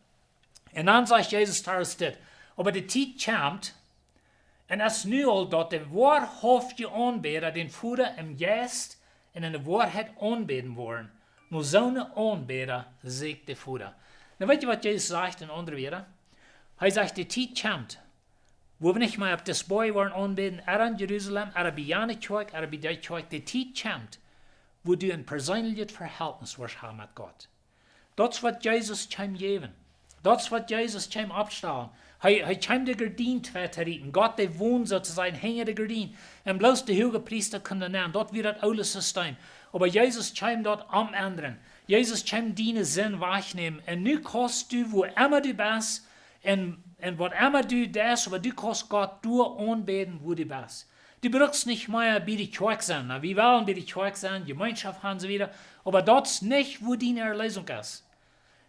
Un dan sajcht Jesus tus dit: Oba de Tiet kjemt, un es nu aul, daut de woarhauftje Aunbäda dän Voda em Jeist un enne Woarheit aunbäden woaren. No soone Aunbäda sieekjt de Voda. Nu weet jie, waut Jesus sajcht en aundre Wieed? Hee sajcht, de Tiet kjemt, wua wie nich mea opp dis Boajch woaren aunbäden, ooda en Jerusalem, ooda bie jane Kjoakj, ooda bie dee Kjoakj. De Tiet kjemt, wua du een perseenlichet Verhältnis woascht haben met Gott. Daut es, waut Jesus kjeem jäwen. Daut es, waut Jesus kjeem oppstalen. Hee, hee kjeem de Gardien twei to rieten. Gott, dee wond soo to sajen hinja de Gardien. Un bloos de Huagepriesta kunnen nenn. Daut wia daut oole System. Oba Jesus kjeem daut omendren. Jesus kjeem diene Sind wajchnämen. Un nu kaust du, wua emma du best, un, un waut emma du deist, oba du kaust Gott doa aunbäden, wua du best. Du brukst nich mea bie de Kjoakj sennen. Na, wie wellen bie de Kjoakj sennen, Jemeenschoft haben, soo wieda. Oba daut es nich, wua diene Erleesunk es.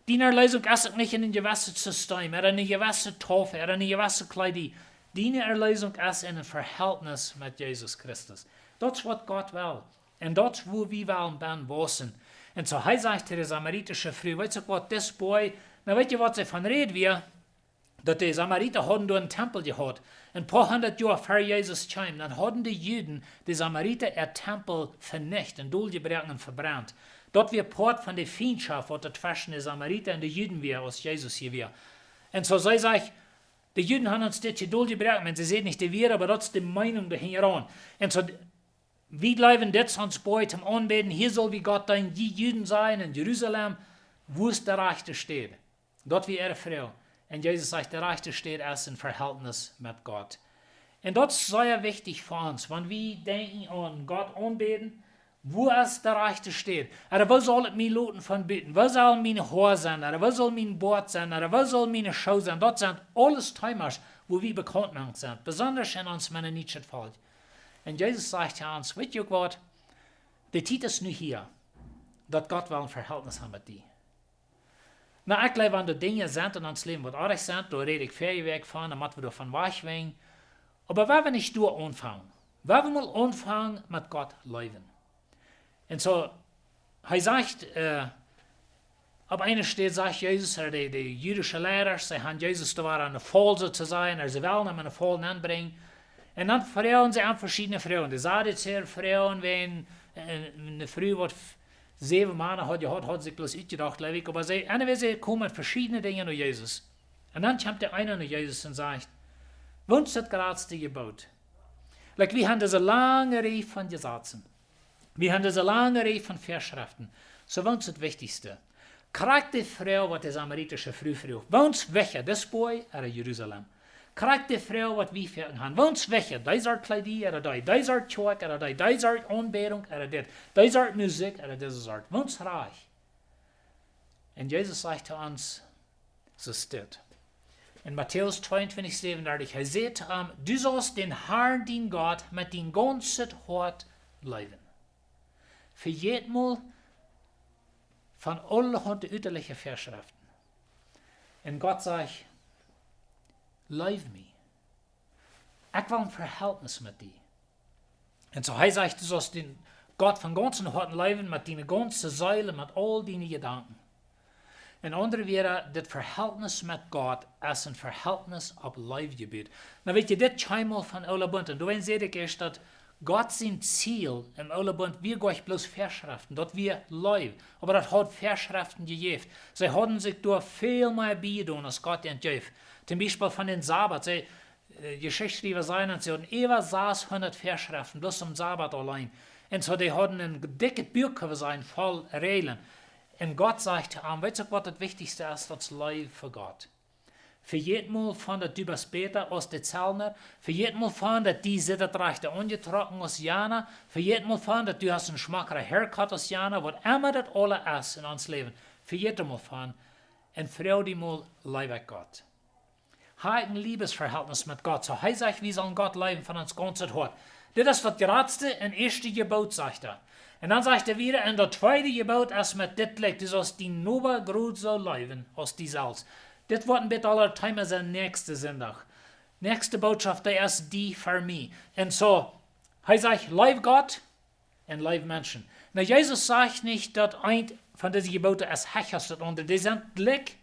Diene Erleesunk es uk nich en een jewesset System, ooda en eene jewesse Taufel, ooda en eene jewesse Kjleeda. Diene Erleesunk es en een Verhältnis met Jesus Christus. Daut es, waut Gott well. Un daut es, wua wie wellen bennen wausen. Un soo hee sajcht to de samaritische Fru, weetst du waut, dis Boajch, na, weet jie, waut see von räd wia? Daut de Samarita hauden doa een Tempel jehaut. Een poa hundat Joa ver Jesus kjeem, dan hauden de Juden, de Samarita, äa Tempel venicht un doljebroaken un vebrent. Daut wia Poat von de Fientschoft, waut doa tweschen de Samarita un de Juden wia, aus Jesus hia wia. Un soo see sajcht, de Juden haben ons dit hia doljebroaken, un see sajcht nich de Wieed, oba daut es de Meenunk doa hinjaraun. Un soo, wie jleewen, dit es ons Boajch toom aunbäden, hia sell wie Gott deenen, jie Juden sennen en Jerusalem, wua es de rajchte Städ? Daut wia äare Froag. Un Jesus sajcht, de rajchte Städ es een Verhältnis met Gott. Un daut es sea wichtich fa ons, wan wie denkjen aun Gott aunbäden, wua es de rajchte Städ? Ooda wua saul ekj mie loten von buten? Wua saul mien Hoa sennen? Ooda wua saul mien Boat sennen? Ooda wua saul miene Schoo sennen? Daut sent aules Themas, wua wie bekaunt met sent, besonda en ons mennonietischet Volkj. Un Jesus sajcht to ons, weetst du uk waut? De Tiet es nu hia, daut Gott well een Verhältnis haben met die. Na, ekj jleew, wan doa Dinja sent en ons Läwen, waut oajch sent, doa räd ekj väaje Wäakj von, dan motten wie doavon wajchgonen. Oba wan wie nich doa aunfangen, wan wie mol aunfangen met Gott läwen. Un soo, hee sajcht, äh, opp eene Städ sajcht Jesus, äh, de, de jüdische Leida, see haben Jesus doa aun de Faul, soo to sajen, ooda see wellen am aun de Faul nenbrinjen. Un dan froagen see am veschiedne Froagen. De Sadduzäa froagen, wan, äh, ne Fru, waut säwen Mana haud jehaut, haud sikj bloos utjedocht, jleew ekj. Oba see, anyway, see komen met veschiedne Dinja no Jesus. Un dan kjemt de eena no Jesus un sajcht: "Waut es daut jratste Jeboot?" Like, wie haben dise lange Rieej von Jesazen. Wie haben dise lange Rieej von Väaschreften. Soo, waut es daut Wichtichste? Krakjt de Froag, waut de samaritische Fru fruach. Waut es wichtja, dis Boajch ooda Jerusalem? Krakjt de Froag, waut wie foaken haben. Waut es wichtja, dee Sort Kjleeda ooda dee, dee Sort Kjoakj ooda dee, dee Sort Aunbädunk ooda dit, dee Sort Musikj ooda dise Sort? Waut es rajcht? Un Jesus sajcht to ons, soo es dit. En Matäus tweeuntwintich säwenundartich, hee sajcht to am: "Du saust dän Harn, dien Gott, met dien gaunzet Hoat leewen." Vejät mol von aulahaunt ütaliche Väaschreften. Un Gott sajcht: "Leew mie. Ekj well een Verhältnis met die." Un soo, hee sajcht, du saust dän Gott von gaunzem Hoat leewen, met diene gaunze Seel, met aul diene Jedanken. En aundre Wieed, dit Verhältnis met Gott es een Verhältnis opp Leew jebut. Na, weetst du, dit kjeem aul von Oola Bunt. Un doawäajen säd ekj ieescht, daut Gott sien Ziel em Oola Bunt wia goanich bloos Väaschreften, daut wia Leew. Oba daut haud Väaschreften jejäft. See hauden sikj doa väl mea bie jedonen, aus Gott an jeef. Toom Biespel von dän Sabat. See, äh, Jeschichtsschriewa sajen, see hauden äwa sashundat Väaschreften, bloos om Sabat auleen. Un soo, dee hauden een dikjet Buak, kjenn wie sajen, voll Räajlen. Un Gott sajcht to am: "Weetst du, waut daut Wichtichste es? Daut es Leew fa Gott. Vejät mol von daut du best bäta aus de Zelna. Vejät mol von daut die sitt daut rajchte aunjetrocken aus jana. Vejät mol von daut du hast een schmockra Haircut aus jana." Waut emma daut aula es en ons Läwen, vejät mol von. Un froag die mol: Leew ekj Gott? Hab ekj een Liebesverhältnis met Gott? Soo hee sajcht, wie sellen Gott leewen von ons gaunzet Hoat. Dit es daut jratste un ieeschte Jeboot, sajcht hee. Un dan sajcht hee wada: Un daut tweede Jeboot es met dit jlikj: Du sast dienen Noba jrod soo leewen aus die selfst. Dit woat een bät aul daut Thema sennen näakjsten Sindach. Näakjste Bootschoft, dee es die fa mie. Un soo, hee sajcht: Leew Gott un leew Menschen. Nu, Jesus sajcht nich, daut eent von dise Jebooten es hecha aus daut aundre. Dee sent jlikj,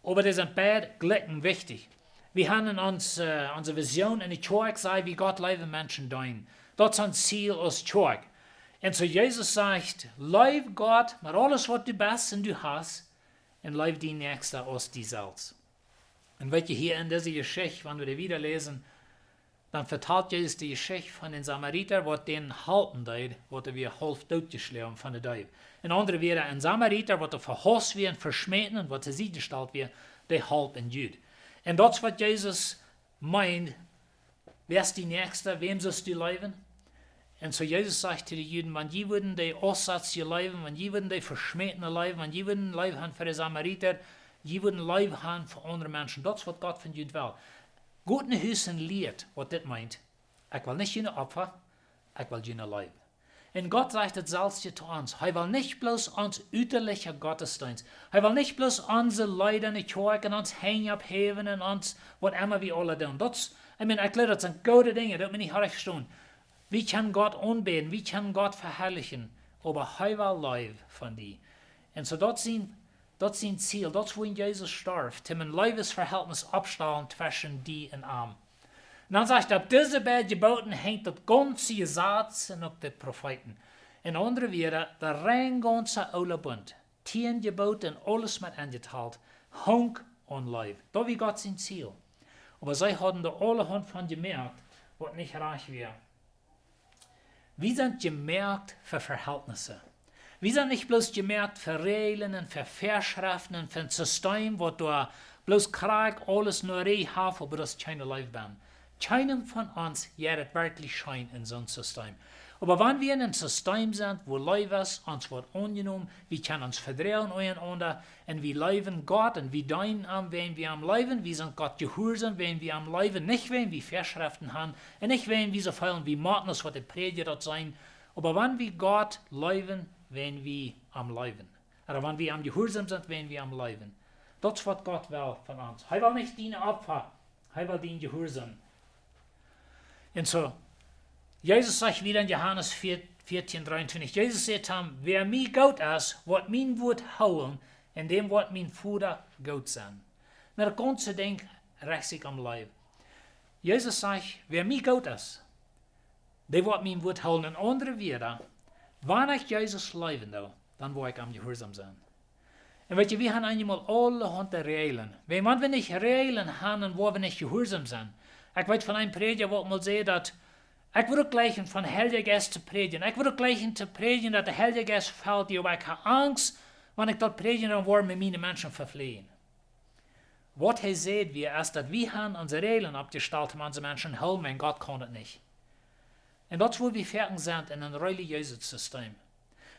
oba dee sent beid jlikj wichtich. Wie haben en ons, äh, onse Vision en de Kjoakj, saj wie: Gott leewen, Menschen deenen. Daut es ons Ziel aus Kjoakj. Un soo Jesus sajcht: Leew Gott met aules, waut du best un du hast, un leew dienen Näakjsten aus die selfst. Un weet jie, hia en dise Jeschicht, wan wie dee wieda läsen, dan vetalt Jesus de Jeschicht von dän Samarita, waut dän halpen deed, waut hee wia haulf dootjeschloagen von de Deew. Un aundre wia een Samarita, waut hee vehaust wia un veschmäten un waut to Sied jestalt wia, dee holp een Jud. Un daut es, waut Jesus meent: Wäa es dien Näakjsta? Wäm sust du leewen? Un soo Jesus sajcht to de Juden: Wan jie wudden dee Aussatzie leewen, wan jie wudden dee Veschmätne leewen, wan jie wudden Leew haben fa de Samarita, jie wudden Leew haben fa aundre Menschen. Daut es, waut Gott von junt well. Got no Hus un lieet, waut dit meent: Ekj well nich june Opfa, ekj well june Leew. Un Gott sajcht daut selfst hia to ons. Hee well nich bloos ons ütaliche Gottesdeenst. Hee well nich bloos onse Leeda en de Kjoakj un ons Henj opphäwen un ons, waut emma wie aula doonen. Daut es, I mean, ekj jleew, daut sent goode Dinja, daut mott nich rajcht stonen. Wie kjennen Gott aunbäden, wie kjennen Gott veharlichen, oba hee well Leew von die. Un soo daut es sien, daut es sien Ziel, daut es wuarom Jesus storf, om een Leewesverhältnis opptostalen tweschen die un am. Un dan sajcht hee: Opp dise beid Jebooten henjt daut gaunze Jesaz un uk de Profeeten. En aundre Wieed, de rein gaunze Oole Bunt, tieen Jebooten un aules met enjetalt, hunk aun Leew. Daut wia Gott sien Ziel. Oba see hauden doa aulahaunt von jemoakt, waut nich rajcht wia. Wie sent jemoakt fa Verhältnisse. Wie sent nich bloos jemoakt fa Räajlen un fa Väaschreften un fa een System, waut doa bloos krakjt aules no Räajel haft, oba daut es kjeene Leew benn. Kjeenem von ons jeit daut werkjlich scheen en soon System. Oba wan wie en een System sent, wua Leew es, ons woat aunjenomen, wie kjennen ons vedroagen unjarenaunda, un wie leewen Gott un wie deenen am, wäajen wie am leewen, wie sent Gott jehuarsom, wäajen wie am leewen, nich wäajen wie Väaschreften haben, un nich wäajen wie soo feelen, wie motten aus waut de Prädja daut sajen, oba wan wie Gott leewen, wäajen wie am leewen. Ooda wan wie am jehuarsom sent, wäajen wie am leewen. Daut es, waut Gott well von ons. Hee well nich dien Opfa, hee well dien Jehuarsom. Un soo, Jesus sajcht wada en Johanes vea, vieetieen dreeuntwintich, Jesus säd to am: Wäa mie goot es, woat mien Wuat hoolen, un däm woat mien Voda goot sennen. Nu, daut gaunze Dinkj rajcht sikj om Leew. Jesus sajcht: Wäa mie goot es, dee woat mien Wuat hoolen. En aundre Wieed, wan ekj Jesus leewen doo, dan woa ekj am jehuarsom sennen. Un weet jie, wie haben eenjemol aulahaunt Räajlen. Wan, wan wie nich Räajlen haben, dan woa wie nich jehuarsom sennen. Ekj weet von een Prädja, waut mol säd daut: Ekj wudd uk jleichen von Heilja Jeist to prädjen. Ekj wudd uk jleichen to prädjen, daut de Heilja Jeist felt, oba ekj hab Angst, wan ekj daut prädjen, dan woaren mie miene Menschen vefläajen. Waut hee säd wia, es daut wie haben onse Räajlen oppjestalt, om onse Menschen to hoolen, un Gott kaun daut nich. Un daut es, wua wie foaken sent en een relijeeset System.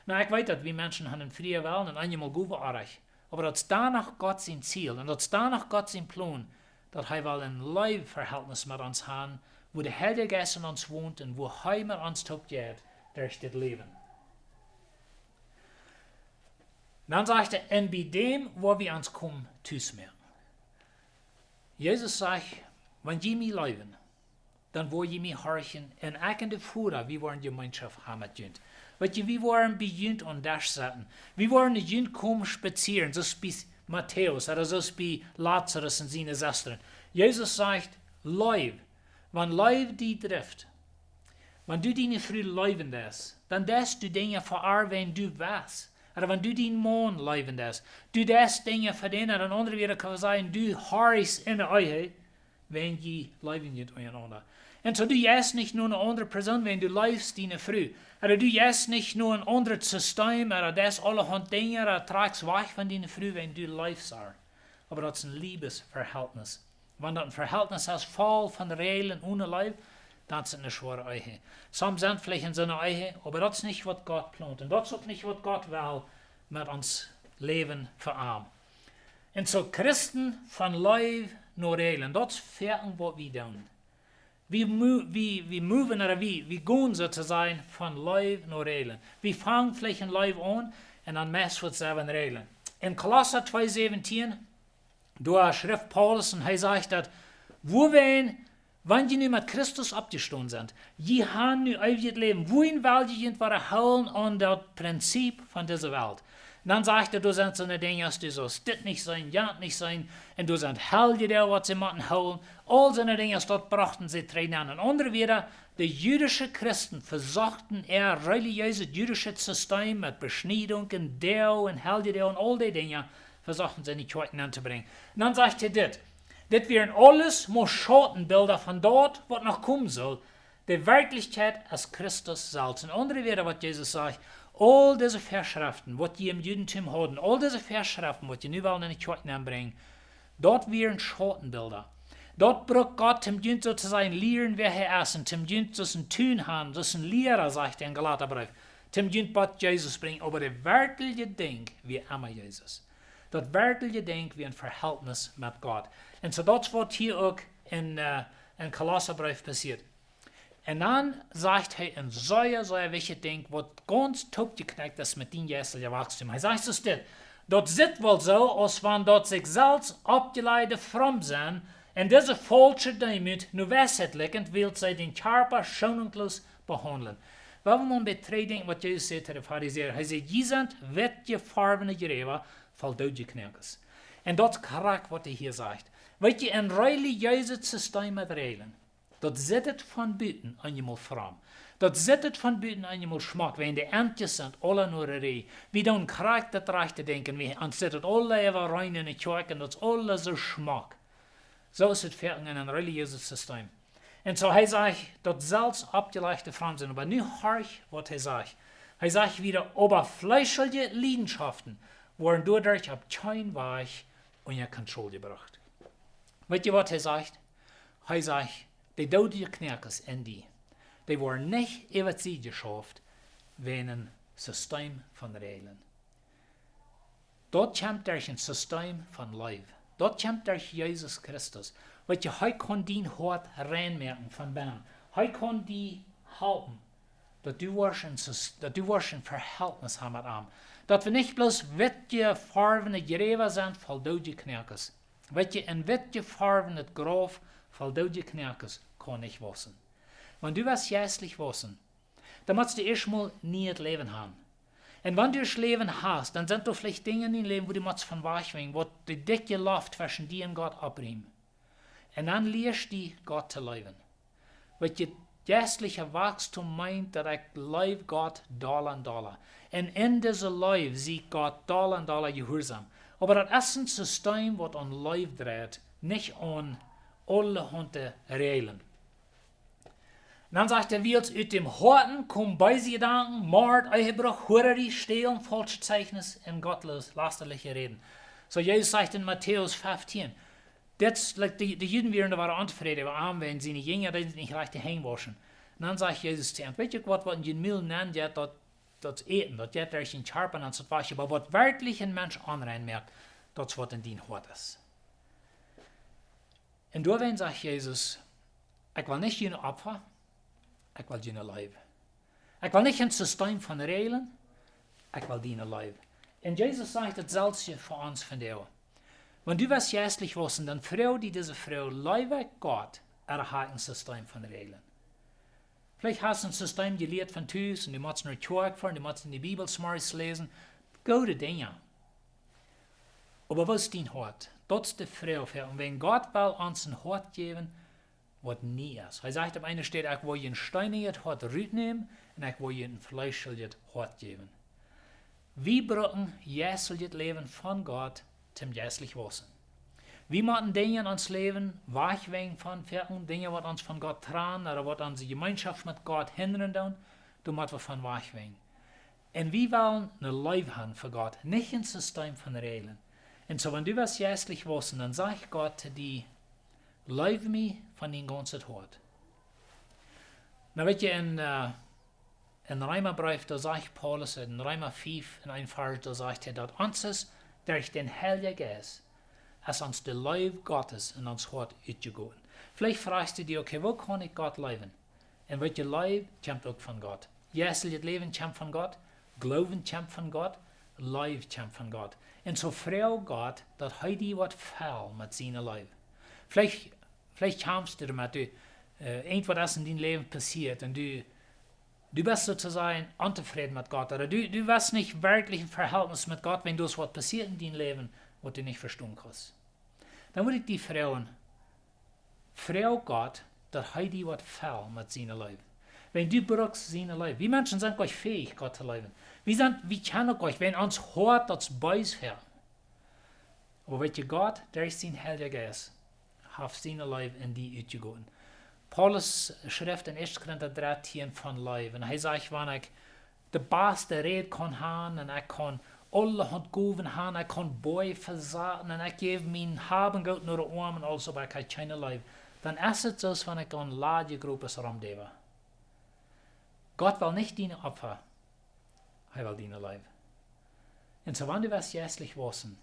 Nu, ekj weet, daut wie Menschen haben een frieen Wellen un eenjemol gonen wie orrajcht. Oba daut es dan noch Gott sien Ziel un daut es dan noch Gott sien Plon, daut hee well een Leewesverhältnis met ons haben, wua de Heilja Jeist en ons wont un wua hee met ons toop jeit derch dit Läwen. Dan sajcht hee: Un bie däm woa wie ons komen tus moaken. Jesus sajcht: Wan jie mie leewen, dan woa jie mie horchen, un ekj un de Voda, wie woaren Jemeenschoft haben met junt. Weet jie, wie woaren bie junt aum Desch setten. Wie woaren no junt komen spazieren, soo aus bie Matäus, ooda soo aus bie Lazarus un siene Sestren. Jesus sajcht: Leew, wan Leew die drift, wan du diene Fru leewen deist, dan deist du Dinja fa äa, wan du west. Ooda wan du dienen Maun leewen deist, du deist Dinja fa dän. En aundre Wieed kaun wie sajen, du horchst en de Ehe, wan jie leewen junt unjarenaunda. Un soo, du jeist nich no eene aundre Persoon, wan du leefst diene Fru. Ooda du jeist nich no een aundret System, ooda deist aulahaunt Dinja, ooda trakjst wajch von diene Fru, wan du leefst äa. Oba daut es een Liebesverhältnis. Wan daut een Verhältnis es voll von Räajlen onen Leew, dan es et eene schwoare Ehe. Somje sent veleicht en soone Ehe, oba daut es nich, waut Gott plont. Un daut es uk nich, waut Gott well met ons Läwen fa am. Un soo Christen von Leew no Räajlen, daut es foaken waut wie doonen. Wie, mo- wie, wie moven, ooda wie, wie gonen soo to sajen von Leew no Räajlen. Wie fangen veleicht en Leew aun un dan meist woat et sennen Räajlen. En Kolossa twee säwentieen, doa schrift Paulus un hee sajcht daut: Wuarom, wan jie nu met Christus oppjestonen sent, jie haben nu eewjet Läwen, wuarom well jie junt wada hoolen aun daut Prinzip von dise Welt? Un dan sajcht hee, doa sent soone Dinja aus: Du saust dit nich seenen, jant nich seenen, un doa sent Heljedoag waut see motten hoolen. Aul soone Dinja aus daut brochten see trigj aun. En aundre Wieed, de jüdische Christen vesochten äa relijeeset jüdischet System met Beschniedunk un Doag un Heljedoag un aul dee Dinja vesochten see en de Kjoakj aun to brinjen. Un dan sajcht hee dit: Dit wieren aules mau Schautenbilda von daut waut noch komen sull. De Werkjlichkjeit es Christus selfst. En aundre Wieed, waut Jesus sajcht: Aul dise Väaschreften waut jie em Judentum hauden, aul dise Väaschreften waut jie nu wellen en de Kjoakj nenbrinjen, daut wieren Schautenbilda. Daut brukt Gott toom junt soo to sajen lieren wäa hee es, un toom junt soo aus een Tun han, soo aus een Liera, sajcht hee em Galatabreef, toom junt bie Jesus brinjen. Oba de werkjliche Dinkj wia emma Jesus. Daut werkjliche Dinkj wia een Verhältnis met Gott. Un soo daut es waut hia uk en, äh, en Kolossabreef passieet. Un dan sajcht hee een sea, sea wichtjet Dinkj, waut gaunz toopjekjnekjt es met dien jeistlichet Wachstum. Hee sajcht soo dit: Daut sitt woll soo aus wan daut sikj selfst oppjelajchte Frommsennen un dise faulsche Deemoot no Weisheit likjent, wiels see dän Kjarpa schonungslos behaundlen. Well wie mol bie trigj denkjen waut Jesus säd to de Farisäa. Hee säd: Jie sent wittjefarwne Jräwa voll doodje Kjnoakes. Un daut es krakjt waut hee hia sajcht. Weet jie, een relijeeset System met Räajlen, daut sitt von buten eenjemol fromm. Daut sitt von buten eenjemol schmock, wiels de Endjes sent aula no de Rieej. Wie doonen krakjt daut rajchte Dinkj, wie, ons sitt aula äwa rein en de Kjoakj un daut es aula soo schmock. Soo es et foaken en een relijeeset System. Un soo hee sajcht, daut selfst oppjelajchte Frommsennen. Oba nu horch waut hee sajcht. Hee sajcht wieda: Oba fleeschelje Liedenschoften woaren doaderch opp kjeen Wajch unja Kontroll jebrocht. Weet jie waut hee sajcht? Hee sajcht: De doodje Kjnoakes en die, dee woaren nich äwa de Sied jeschauft wäajen een System von Räajlen. Daut kjemt derch een System von Leew. Daut kjemt derch Jesus Christus. Weet jie, hee kaun dien Hoat rein moaken von bennen. Hee kaun die halpen, daut du woascht een Sys- daut du woascht een Verhältnis haben met am. Daut wie nich bloos wittjefarwne Jräwa sent voll doodje Kjnoakes. Weet jie, een wittjefarwnet Grauf voll doodje Kjnoakes kaun nich wausen. Wan du west jeistlich wausen, dan motst du ieescht mol nieet Läwen haben. Un wan du daut Läwen hast, dan sent doa veleicht Dinja en dien Läwen, wua du motst von wajch wenjen, waut de dikje Loft tweschen die un Gott opriemt. Un dan lieescht du Gott to leewen. Weet jie, jeistlichet Wachstum meent daut ekj leew Gott dolla un dolla. Un en dise Leew sie ekj Gott dolla un dolla jehuarsom. Oba daut es een System waut aun Leew dreit, nich aun aulahaunt Räajlen. Un dan sajcht hee: Wiels ut däm Hoaten komen beese Jedanken, Mort, Ehebruch, Huararie, Stälen, faulschet Zeichnis un gottloos, lasterliche Räden. Soo Jesus sajcht en Matäus feftieen, dit, like, de, de Juden wieren doa wada ontofräd äwa am, wiels siene Jinja deeden sikj nich rajcht de Henj wauschen. Un dan sajcht Jesus to an: Weet jie waut, waut en june Mul nenn jeit, daut, daut es Äten, daut jeit derch dän Kjarpa nenn, daut es waschen, oba waut werkjlich een Mensch onrein moakt, daut es waut en dien Hoat es. Un doawäajen sajcht Jesus: Ekj well nich june Opfa, ekj well june Leew. Ekj well nich een System von Räajlen, ekj well diene Leew. Un Jesus sajcht daut selfst hia fa ons vondoag. Wan du west jeistlich wausen, dan froag die dise Froag: Leew ekj Gott, ooda hab ekj een System von Räajlen? Veleicht hast du een System jelieet von Tus un du motst no Kjoakj foaren, du motst en de Bibel zemorjes läsen. Goode Dinja. Oba woo es dien Hoat? Daut es de Froag hia. Un wan Gott well ons een Hoat jäwen, waut nie es. Hee sajcht opp eene Städ: Ekj woa jun steenjet Hoat rutnämen un ekj woa jun een fleescheljet Hoat jäwen. Wie brucken jeistlichet Läwen von Gott toom jeistlich wausen. Wie motten Dinja en ons Läwen wajchwenjen von, foaken Dinja waut ons von Gott trannen ooda waut onse Jemeenschoft met Gott hindren doonen, doa mott wie von wajchwenjen. Un wie wellen ne Leew haben fa Gott, nich een System von Räajlen. Un soo, wan du west jeistlich wausen, dan sajcht Gott to die: Leew mie von dien gaunzet Hoat. Nu weet jie, en, äh, en Reemabreef, doa sajcht Paulus, en Reema fief, en een Varsch, doa sajcht hee daut ons es derch dän Heiljen Jeist es ons de Leew Gottes en ons Hoat utjegoten. Veleicht froagst du die: "Okay, woo kaun ekj Gott leewen?" Un weet jie, Leew kjemt uk von Gott. Jeistlichet Läwen kjemt von Gott, Gloowen kjemt von Gott, Leew kjemt von Gott. Un soo froag Gott, daut hee die woat fellen met siene Leew. Veleicht, veleicht kjamst du doamet, du, äh, irjentwaut es en dien Läwen passieet un du, du best soo to sajen ontofräd met Gott, ooda du, du best nich werkjlich em Vehältnis met Gott, wan doa waut passieet en dien Läwen, waut du nich vestonen kaust. Dan mott ekj die froagen, froag Gott, daut hee die woat fellen met siene Leew. Wan du brukst siene Leew. Wie Menschen sent goanich fäich, Gott to leewen. Wie sent, wie kjennen goanich, wan ons Hoat daut bees fält. Oba weet jie, Gott, derch sienen Heiljen Jeist, haft siene Leew en die utjegoten. Paulus schrift en Ieeschte Korinta dartieen von Leew. Un hee sajcht: "Wan ekj de baste Räd kaun han un ekj kaun aulahaunt Gowen han, ekj kaun Boaj vesaten un ekj jäw mien Hab un Goot no de Oame un aules, oba ekj hab kjeene Leew, dan es et soo aus wan ekj aun ladje Gropes romdäwa." Gott well nich diene Opfa, hee well diene Leew. Un soo, wan du west jeistlich wausen,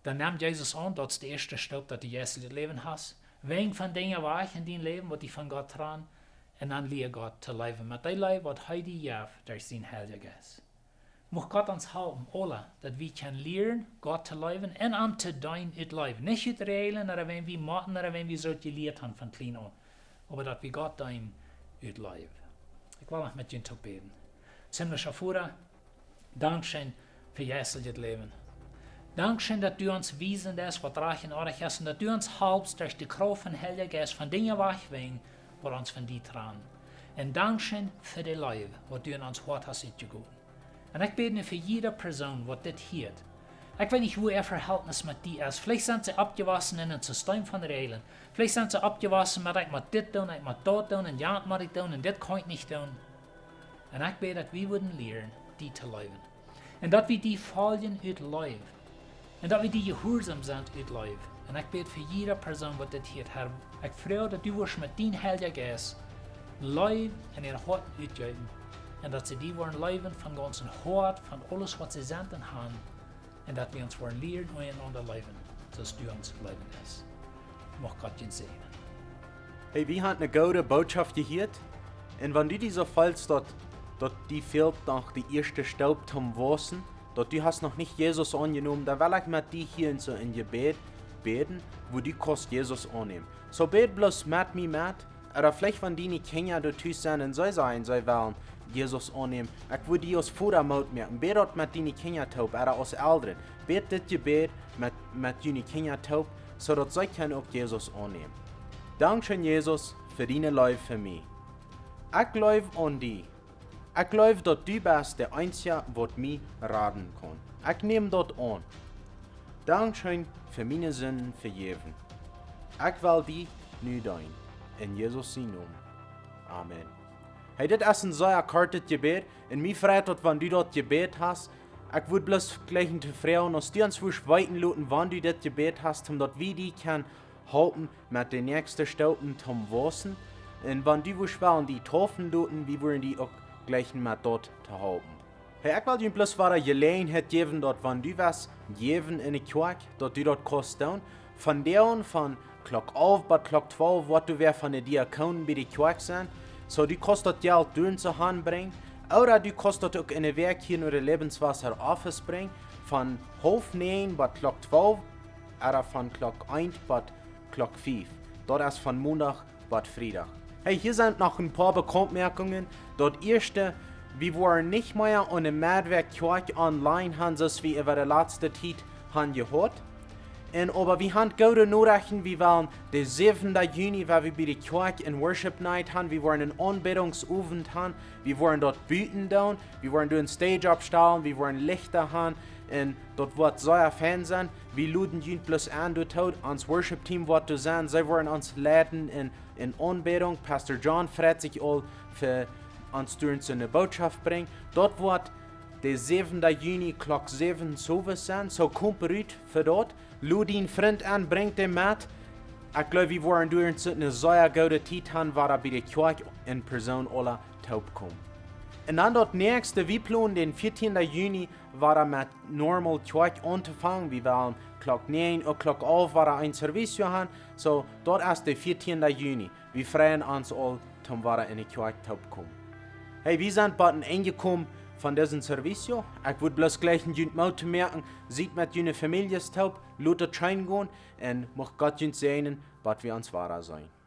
dan nemm Jesus aun, daut es de ieeschte Staup, daut du jeistlichet Läwen hast. Wajch von Dinja wajch en dien Läwen, waut die von Gott trannen, un dan lia Gott to leewen met dee Leew, waut hee die jeft derch sienen Heiljen Jeist. Mucht Gott ons halpen, aule, daut wie kjennen lieren, Gott to leewen un am to deenen ut Leew. Nich ut Räajlen, ooda wan wie motten, ooda wan wie soo jelieet han von kjlien aun. Oba daut wie Gott deenen ut Leew. Ekj well noch met junt toop bäden. Himlischa Voda, dankscheen fa jeistlichet Läwen. Dankscheen, daut du ons wiesen deist, waut rajcht un orrajcht es, un daut du ons halpst derch de Krauft vom Heiljen Jeist von Dinja wajchwenjen, waut ons von die trannen. Un dankscheen fa de Leew, waut du en ons Hoat hast utjegoten. Un ekj bäd nu fa jieda Persoon, waut dit hieet. Ekj weet nich, woo äa Vehältnis met die es. Veleicht sent see oppjewossen en een System von Räajlen. Veleicht sent see oppjewossen met: "Ekj mott dit doonen, ekj mott daut doonen, un jant mott ekj doonen, un dit kaun ekj nich doonen." Un ekj bäd, daut wie wudden lieren, die to leewen. Un daut wie die foljen ut Leew. Un daut wie die jehuarsom sent ut Leew. Un ekj bäd fa jieda Persoon, waut dit hieet, Herr. Ekj froag, daut du wurscht met dienen Heiljen Jeist Leew en äa Hoat utjeeten. Un daut see die woaren leewen von gaunzem Hoat, von aules, waut see sent un han. Un daut wie ons woaren lieren, unjarenaunda leewen, soo aus du ons leewen deist. Mucht Gott junt säajnen. Hey, wie haben eene goode Botschaft jehieet. Un wan du die soo feelst, daut, daut die fält noch de ieeschte Staup toom wausen, daut du hast noch nich Jesus aunjenomen, dan well ekj met die hia en soo een Jebäd bäden, wua du kaust Jesus aunnämen. Soo bäd bloos met mie met, ooda veleicht wan diene Kjinja doa tus sent un see sajen, see wellen Jesus aunnämen. Ekj wudd die aus Voda Moot moaken. Bäd daut met diene Kjinja toop, ooda aus Elren. Bäd dit Jebäd met, met june Kjinja toop, soo daut see kjennen uk Jesus aunnämen. Dankscheen, Jesus, fa diene Leew fa mie. Ekj jleew aun die. Ekj jleew, daut du best de eensja, waut mie raden kaun. Ekj näm daut aun. Dankscheen fa miene Sinden vejäwen. Ekj well die nu deenen. En Jesus sienen Nomen. Amen. Hey, dit es een sea kortet Jebäd. Un mie freit daut, wan du daut jebäd hast. Ekj wudd bloos jlikj to froagen, aus du ons wurscht weeten loten, wan du dit jebäd hast, om daut wie die kjennen halpen met de näakjste Staupen toom wausen. Un wan du wurscht wellen die deepen loten, wie wudden die uk jlikjen met daut to halpen. Hey, ekj well die bloos wada Jeläajenheit jäwen, daut wan du west jäwen en de Kjoakj, daut du daut kaust doonen. Vondoag von Klock alf bat Klock twalf woat doa wäa von de Diakonen bie de Kjoakj sennen. Soo, du kaust daut Jelt doa to han brinjen. Ooda du kaust daut uk en de Wäakj hia no de Lebenswasser Office brinjen. Von haulf näajen bat Klock twalf, ooda von Klock eent bat Klock fief. Daut es von Mondach bat Friedach. Hey, hia sent noch een poa Bekauntmoakungen. Daut ieeschte, wie woaren nich mea aun de Medwäakj Kjoakj online han, soo aus wie äwa de latste Tiet han jehaut. Un oba wie han goode Norechten, wie wellen de säwende Juni, wua wie bie de Kjoakj een Worship Night han, wie woaren een Aunbädungsowent han, wie woaren daut buten doonen, wie woaren doa een Stage oppstalen, wie woaren Lichta han, un daut woat sea fein sennen. Wie loden junt bloos aun doatoo, ons Worship Team woat doa sennen, see woaren ons leiden en, en Aunbädunk. Pastor John freit sikj aul fa ons doa eene Botschaft brinjen. Daut woat de säwende Juni Klock säwen sowes sennen, soo komm rut fa daut. Lod dienen Frint aun, brinj dän met. Ekj jleew, wie woaren doa eene sea goode Tiet han, wua bie de Kjoakj en Persoon aula toopkomen. Un dan daut näakjste, wie plonen dän vieetieenden Juni wada met normal Kjoakj auntofangen. Wie wellen Klock näajen ooda Klock alf wada een Servicio han. Soo, daut es de vieetieenden Juni. Wie freien ons aul toom wada enne Kjoakj toopkomen. Hey, wie sent bie daut Enj jekomen von disen Servicio. Ekj wudd bloos jleichen junt Moot to moaken: Siet met june Famieljes toop, lot daut scheen gonen, un mucht Gott junt säajnen, bat wie ons wada seenen.